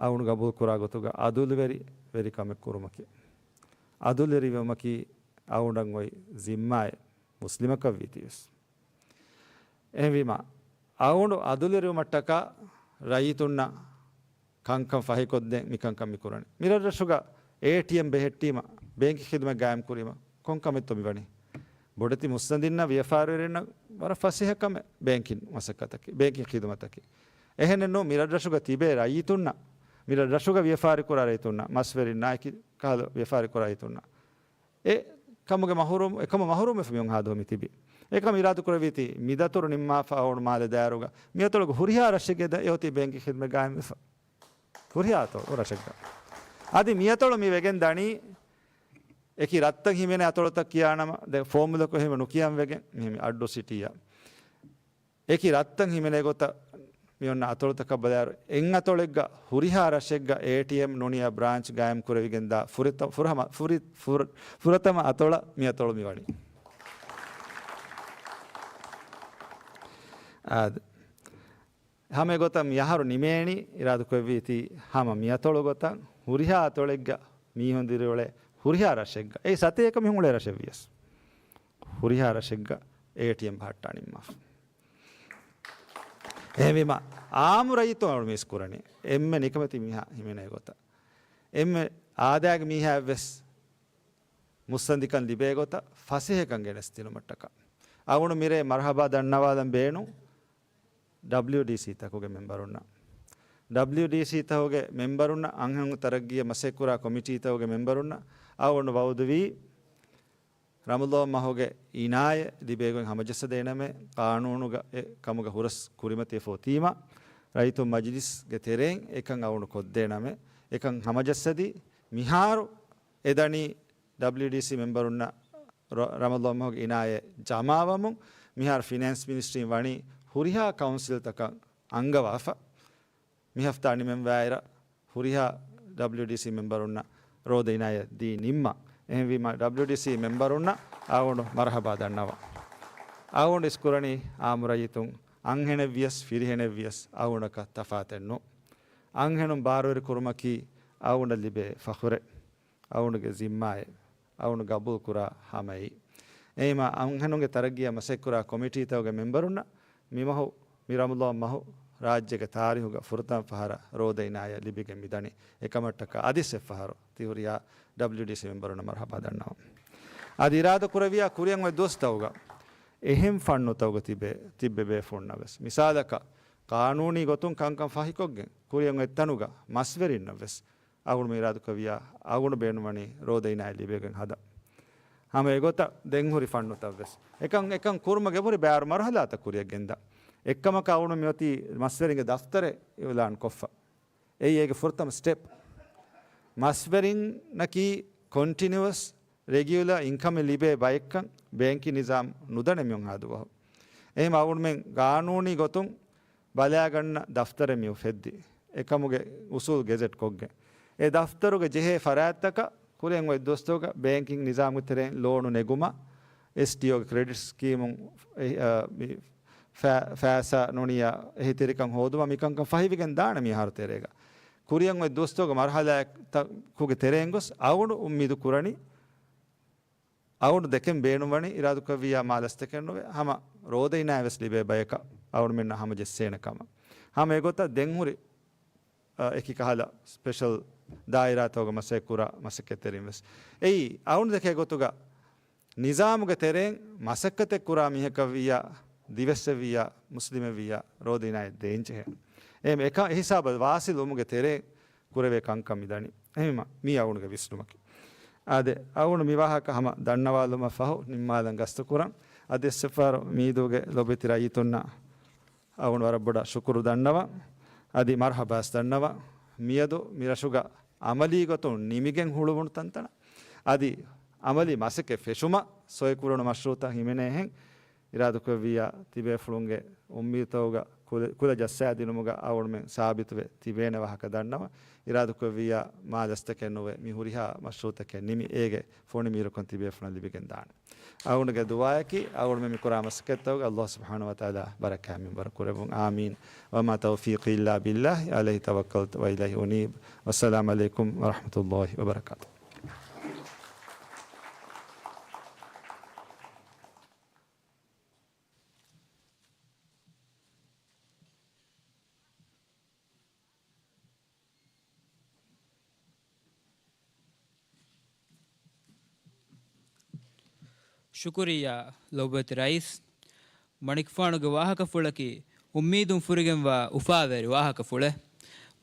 އަޅުގަނޑު ގަބޫލު ކުރާ ގޮތުގަ އަދުލުވެރި ވެރިކަމެއް ކުރުމަކީ. އަދުލުވެރިވުމަކީ އަޅުގަނޑަށް އޮތް ޒިންމާއެއް މުސްލިމަކަށް ވީތީވެސް. އެހެންވީމަ، އަޅުގަނޑު އަދުލެރިވުމަށްޓަކާ ރައްޔިތުންނަށް ކަންކަން ފަހިކޮށްދޭން މިކަންކަން މިކުރަނީ. މިރަށްރަށުގަ އޭޓީއެމް ބެހެއްޓީމަ، ބޭންކި ޚިދުމަތް ގާއިމް ކުރީމަ، ކޮންކަމެއްތޯ މިވަނީ؟ ބޮޑެތި މުއްސަނދިންނަށް، ވިޔަފާރިވެރިންނަށް ވަރަށް ފަސޭހަ ކަމެއް ބޭންކިން މަސައްކަތަކީ، ބޭންކިން ޚިދުމަތަކީ. އެހެނެއްނު، މިރަށްރަށުގަ ތިބޭ ރައްޔިތުންނަށް މި ރަށުގަ ވިޔަފާރި ކުރާ ރައްޔިތުންނަށް، މަސްވެރިންނާ އެކި ކަހަލަ ވިޔަފާރި ކުރާ ރައްޔިތުންނަށް އެ ކަމުގެ މަހުރޫމް، އެކަމު މަހުރޫމްވެފަ މިއޮން ހާދަ މި ތިބި. އެކަމަށް އިރާދަކުރެވީތީ މިދަތުރު ނިންމާފަ އަޅުގަނޑު މާލެ ދާއިރުގަ މިއަތޮޅުގެ ހުރިހާ ރަށެއްގެ ދެ-، އެއޮތީ ބޭންކިން ޚިދުމަތް ގާއިމްވެފަ. ހުރިހާ އަތޮޅު ރަށެއްގަ. އަދި މިއަތޮޅު މި ވެގެން ދަނީ އެކި ރަށްތައް ހިމެނޭ އަތޮޅުތައް ކިޔާނަމަ، ދެން ފޯމުލަކު އެހެން ނުކިޔަން ވެގެން މި އައްޑޫ ސިޓީއަށް. އެކި ރަށްތައް ހިމެނޭ ގޮތަށް މި އޮންނަ އަތޮޅުތަކަށް ބަލާއިރު، އެއް އަތޮޅެއްގަ ހުރިހާ ރަށެއްގަ އޭޓީއެމް ނޫނިޔާ ބްރާންޗް ގާއިމް ކުރެވިގެން ދާ ފުރިތަ-، ފުރަހަމަ-، ފުރި-، ފުރ-، ފުރަތަމަ އަތޮޅަށް މި އަތޮޅު މި ވަނީ. އާދެ. ހަމަ އެގޮތަށް މި އަހަރު ނިމޭނީ އިރާދަކުރެއްވީތީ ހަމަ މި އަތޮޅު ގޮތަށް ހުރިހާ އަތޮޅެއްގަ މީހުން ދިރިއުޅޭ ހުރިހާ ރަށެއްގަ. އެ ސަތޭކަ މީހުން އުޅޭ ރަށެއް ވިޔަސް ހުރިހާ ރަށެއްގަ އޭޓީއެމް ބަހައްޓާ ނިންމާފަ. އެހެންވީމަ، އާއްމު ރައްޔިތުން އަޅުގަނޑު މިސް ކުރަނީ އެންމެ ނިކަމެތި މީހާ ހިމެނޭ ގޮތަށް، އެންމެ އާދައިގެ މީހާއަށްވެސް މުއްސަނދިކަން ލިބޭ ގޮތަށް ފަސޭހަކަން ގެނެސްދިނުމަށްޓަކާ. އަޅުގަނޑު މިރޭ މަރުޙަބާ ދަންނަވާލަން ބޭނުން ޑަބްލިޔުޑީސީ ތަކުގެ މެމްބަރުންނަށް. ޑަބްލިޔުޑީސީ ތަކުގެ މެމްބަރުންނަށް، އަންހެނުން ތަރައްގީއަށް މަސައްކަތްކުރާ ކޮމިޓީ ތަކުގެ މެމްބަރުންނަށް އަޅުގަނޑު ވައުދުވީ، ރަމަޟާން މަހުގެ އިނާޔަތް ލިބޭގޮތް ހަމަޖައްސަދޭނަމޭ، ޤާނޫނުގަ އެ ކަމުގަ ހުރަސް ކުރިމަތިވެފަ އޮތީމަ، ރައްޔިތުން މަޖިލިސްގެ ތެރެއިން އެކަން އަޅުގަނޑު ކޮށްދޭނަމޭ، އެކަން ހަމަޖައްސަދީ، މިހާރު އެ ދަނީ ޑަބްލިޔުޑީސީ މެމްބަރުންނަށް ރަ-، ރަމަޟާން މަހުގެ އިނާޔަތް ޖަމާވަމުން، މިހާރު ފިނޭންސް މިނިސްޓްރީން ވަނީ ހުރިހާ ކައުންސިލްތަކަށް އަންގަވާފަ. މި ހަފްތާ ނިމެންވާއިރަށް ހުރިހާ ޑަބްލިޔުޑީސީ މެމްބަރުންނަށް ރޯދަ އިނާޔަތް ދީ ނިންމަން. އެހެންވީމަ، ޑަބްލިޔުޑީސީ މެމްބަރުންނަށް އަޅުގަނޑު މަރުޙަބާ ދަންނަވަން. އަޅުގަނޑު އިސްކުރަނީ އާއްމު ރައްޔިތުން އަންހެނެއްވިޔަސް ފިރިހެނެއްވިޔަސް އަޅުގަނޑަކަށް ތަފާތެއް ނޫން. އަންހެނުން ބާރުވެރިކުރުމަކީ އަޅުގަނޑަށް ލިބޭ ފަޚުރެއް. އަޅުގަނޑުގެ ޒިންމާއެއް، އަޅުގަނޑު ގަބޫލުކުރާ ހަމައެއް. އެހެންވީމަ، އަންހެނުންގެ ތަރައްގީއަށް މަސައްކަތްކުރާ ކޮމިޓީތަކުގެ މެމްބަރުންނަށް މިމަހު، މި ރަމަޟާން މަހު ރާއްޖޭގެ ތާރީހުގަ ފުރަތަމަ ފަހަރަށް ރޯދަ އިނާޔަތް ލިބިގެން މިދަނީ. އެކަމަށްޓަކާ އަދިސް އެއްފަހަރު ތި ހުރިހާ ޑަބްލިޔުޑީސީ މެމްބަރުންނަށް މަރުޙަބާ ދަންނަވަން. އަދި އިރާދަކުރެއްވިޔާ ކުރިއަށް އޮތް ދުވަސްތަކުގަ އެހެން ފަންނުތަކުގަ ތިބޭ، ތިއްބެވޭފުޅުންނަށް ވެސް، މިސާލަކަށް، ޤާނޫނީ ގޮތުން ކަންކަން ފަހިކޮށްގެން ކުރިއަށް އޮތް ތަނުގަ މަސްވެރިންނަށް ވެސް އަޅުގަނޑު މި އިރާދަކުރެއްވިޔާ، އަޅުގަނޑު ބޭނުންވަނީ ރޯދަ އިނާޔަތް ލިބިގެން ހަދަން. ހަމަ އެގޮތަށް ދެން ހުރި ފަންނުތައް ވެސް އެކަން، އެކަން ކުރުމަށް އެބަހުރި ބައިވަރު މަރުހަލާތައް ކުރިއަށް ގެންދާ. އެއްކަމަކަށް އަޅުގަނޑު މިއޮތީ މަސްވެރިންގެ ދަފްތަރެއް އިޢުލާން ކޮށްފަ. އެއީ އޭގެ ފުރަތަމަ ސްޓެޕް. މަސްވެރިންނަކީ ކޮންޓިނިއުއަސް ރެގިއުލާ އިންކަމެއް ލިބޭ ބައެއްކަން ބޭންކިން ނިޒާމް ނުދަނެ މިއޮން ހާދަ ދުވަހު. އެހެން އަޅުގަނޑުމެން ގާނޫނީ ގޮތުން ބަލާގަންނަ ދަފްތަރެއް މި އުފެއްދި. އެކަމުގެ އުސޫލް ގެޒެޓް ކޮށްގެން. އެ ދަފްތަރުގެ ޖެހޭ ފަރާތްތަކަށް ކުރިއަށް އޮތް ދުވަސްތަކުގަ ބޭންކިން ނިޒާމްގެ ތެރެއިން ލޯނު ނެގުމަށް، އެސްޓީއޯގެ ކްރެޑިޓް ސްކީމުން އެ، އަ، މި ފަ-، ފައިސާ ނޫނިޔާ އެހީތެރިކަން ހޯދުމަށް މިކަންކަން ފަހިވެގެން ދާނެ މިހާރު ތެރޭގަ. ކުރިއަށް އޮތް ދުވަސްތަކުގެ މަރުހަލާތަކުގެ ތެރެއިން ގޮސް އަޅުގަނޑު އުއްމީދު ކުރަނީ، އަޅުގަނޑު ދެކެން ބޭނުންވަނީ އިރާދަކުރެއްވިއްޔާ މާލަސް ދެކެން ނުވެ، ހަމަ ރޯދައިނާ ވެސް ލިބޭ ބަޔަކަށް އަޅުގަނޑުމެންނަށް ހަމަޖެއްސޭނެ ކަމަށް. ހަމަ އެގޮތަށް ދެން ހުރި، އަ، އެކި ކަހަލަ ސްޕެޝަލް ދާއިރާތަކުގަ މަސައްކަތްކުރާ މަސައްކަތްތެރިން ވެސް. އެއީ، އަޅުގަނޑު ދެކޭ ގޮތުގަ ނިޒާމުގެ ތެރެއިން މަސައްކަތެއް ކުރާ މީހަކަށްވިއްޔާ، ދިވެއްސެއްވިއްޔާ، މުސްލިމެއްވިއްޔާ، ރޯދައިނާ ދޭންޖެހޭ. އެހެން އެކަ-، އެހިސާބަށް ވާސިލުވުމުގެ ތެރޭ ކުރެވޭ ކަންކަން މިދަނީ. އެހެންވީމަ، މީ އަޅުގަނޑުގެ ވިސްނުމަކީ. އާދެ، އަޅުގަނޑު މި ވާހަކަ ހަމަ ދަންނަވާލުމަށް ފަހު ނިންމާލަން ގަސްތު ކުރަން. އަދި އެއްސެއްފަހަރު މީދޫގެ ލޮބުވެތި ރައްޔިތުންނަށް އަޅުގަނޑު ވަރަށް ބޮޑަށް ޝުކުރު ދަންނަވަން. އަދި މަރްޙަބާސް ދަންނަވަން. މިއަދު މި ރަށުގަ އަމަލީ ގޮތުން ނިމިގެން ހުޅުވުނު ތަންތަނަށް އަދި އަމަލީ މަސައްކަތް ފެށުމަށް ސޮއިކުރަނު މަޝްރޫޢުތައް ހިމެނޭހެން އިރާދަކުރެއްވިއްޔާ، ތިބޭފުޅުންގެ އުއްމީދުތަކުގަ ކުލަ، ކުލަ ޖައްސާދިނުމުގަ އަޅުގަނޑުމެން ސާބިތުވެ ތިބޭނެ ވާހަކަ ދަންނަވަން. އިރާދަކުރެއްވިއްޔާ، މާލަސްތަކެއް ނުވެ، މި ހުރިހާ މަޝްރޫޢުތަކެއް ނިމި، އޭގެ ފޮނި މީރުކަން ތިބޭފުޅުން ލިބިގެން ދާނެ. އަޅުގަނޑުގެ ދުޢާއަކީ، އަޅުގަނޑުމެން މި ކުރާ މަސައްކަތްތަކުގަ އައްލާހު ސުބްޙާނަހޫ ވަތަޢާލާ ބަރަކާތް މިންވަރު ކުރެއްވުން. އާމީން. وما توفيقي إلا بالله، عليه توكلت وإليه أنيب. والسلام عليكم ورحمة الله وبركاته. ޝުކުރިއްޔާ ލޮބުވެތި ރައީސް. މަނިކުފާނުގެ ވާހަކަފުޅަކީ އުއްމީދުން ފުރިގެންވާ އުފާވެރި ވާހަކަފުޅެއް.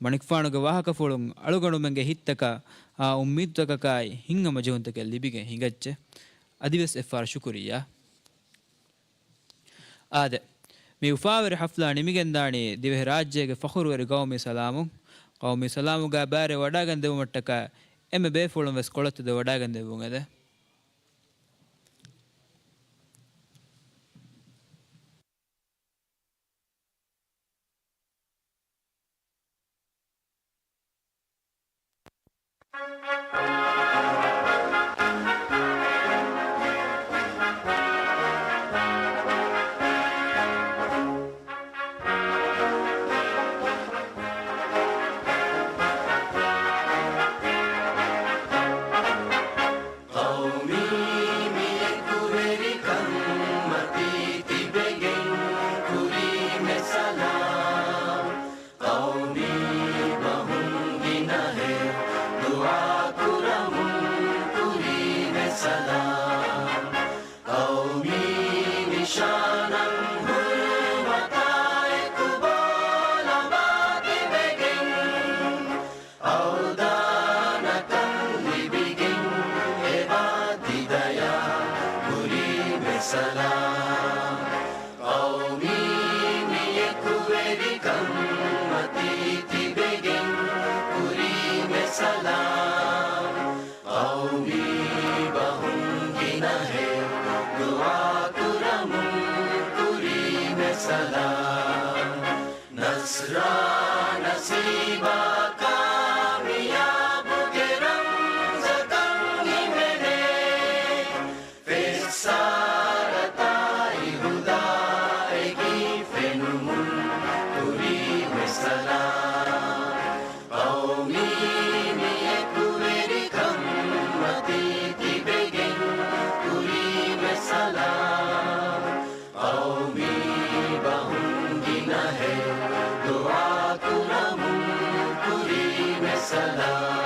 މަނިކުފާނުގެ ވާހަކަފުޅުން އަޅުގަނޑުމެންގެ ހިތްތަކަށް އާ އުއްމީދުތަކަކާއި ހިތްހަމަޖެހުންތަކެއް ލިބިގެން ހިނގައްޖެ. އަދިވެސް އެއްފަހަރު ޝުކުރިއްޔާ. އާދެ، މި އުފާވެރި ހަފްލާ ނިމިގެންދާނީ ދިވެހިރާއްޖޭގެ ފަޚުރުވެރި ގައުމީ ސަލާމުން. ގައުމީ ސަލާމުގާ ބައިވެރިވެ ވަޑައިގެންދެވުމަށްޓަކާ އެންމެ ބޭފުޅުން ވެސް ކޮޅަށްތެދުވެ ވަޑައިގެންދެއްވުން އެދެން. ޤައުމީ މި އެކުވެރިކަން މަތީ ތިބެގެން ކުރީމެ ސަލާމް. ޤައުމީ ބަހުން ގިނަހެޔޮ ދުޢާ ކުރަމުން ކުރީމެ ސަލާމް. ޤައުމީ ނިޝާނަށް ހުރުމަތާ އެކު ބޯލަބާ ތިބެގެން އަވްދާނަކަން ލިބިގެން އެބާ ތިދަޔާ ކުރީމެ ސަލާމް. ޤައުމީ މި އެކުވެރިކަން މަތީ ތިބެގެން ކުރީމެ ސަލާމް. ޤައުމީ ބަހުން ގިނަހެޔޮ ދުޢާ ކުރަމުން ކުރީމެ ސަލާމް. ނަޞްރާ ނަސީބާ ކާމިޔާބުގެ ރަމްޒަކަށް ހިމެނޭ. ފެއްސާރަތާއި ހުދާއެކީ ފެނުމުން ކުރީމެ ސަލާމް. ޤައުމީ މި އެކުވެރިކަން މަތީ ތިބެގެން ކުރީމެ ސަލާމް. ޤައުމީ ބަހުން ގިނަހެޔޮ ދުޢާ ކުރަމުން ކުރީމެ ސަލާމް.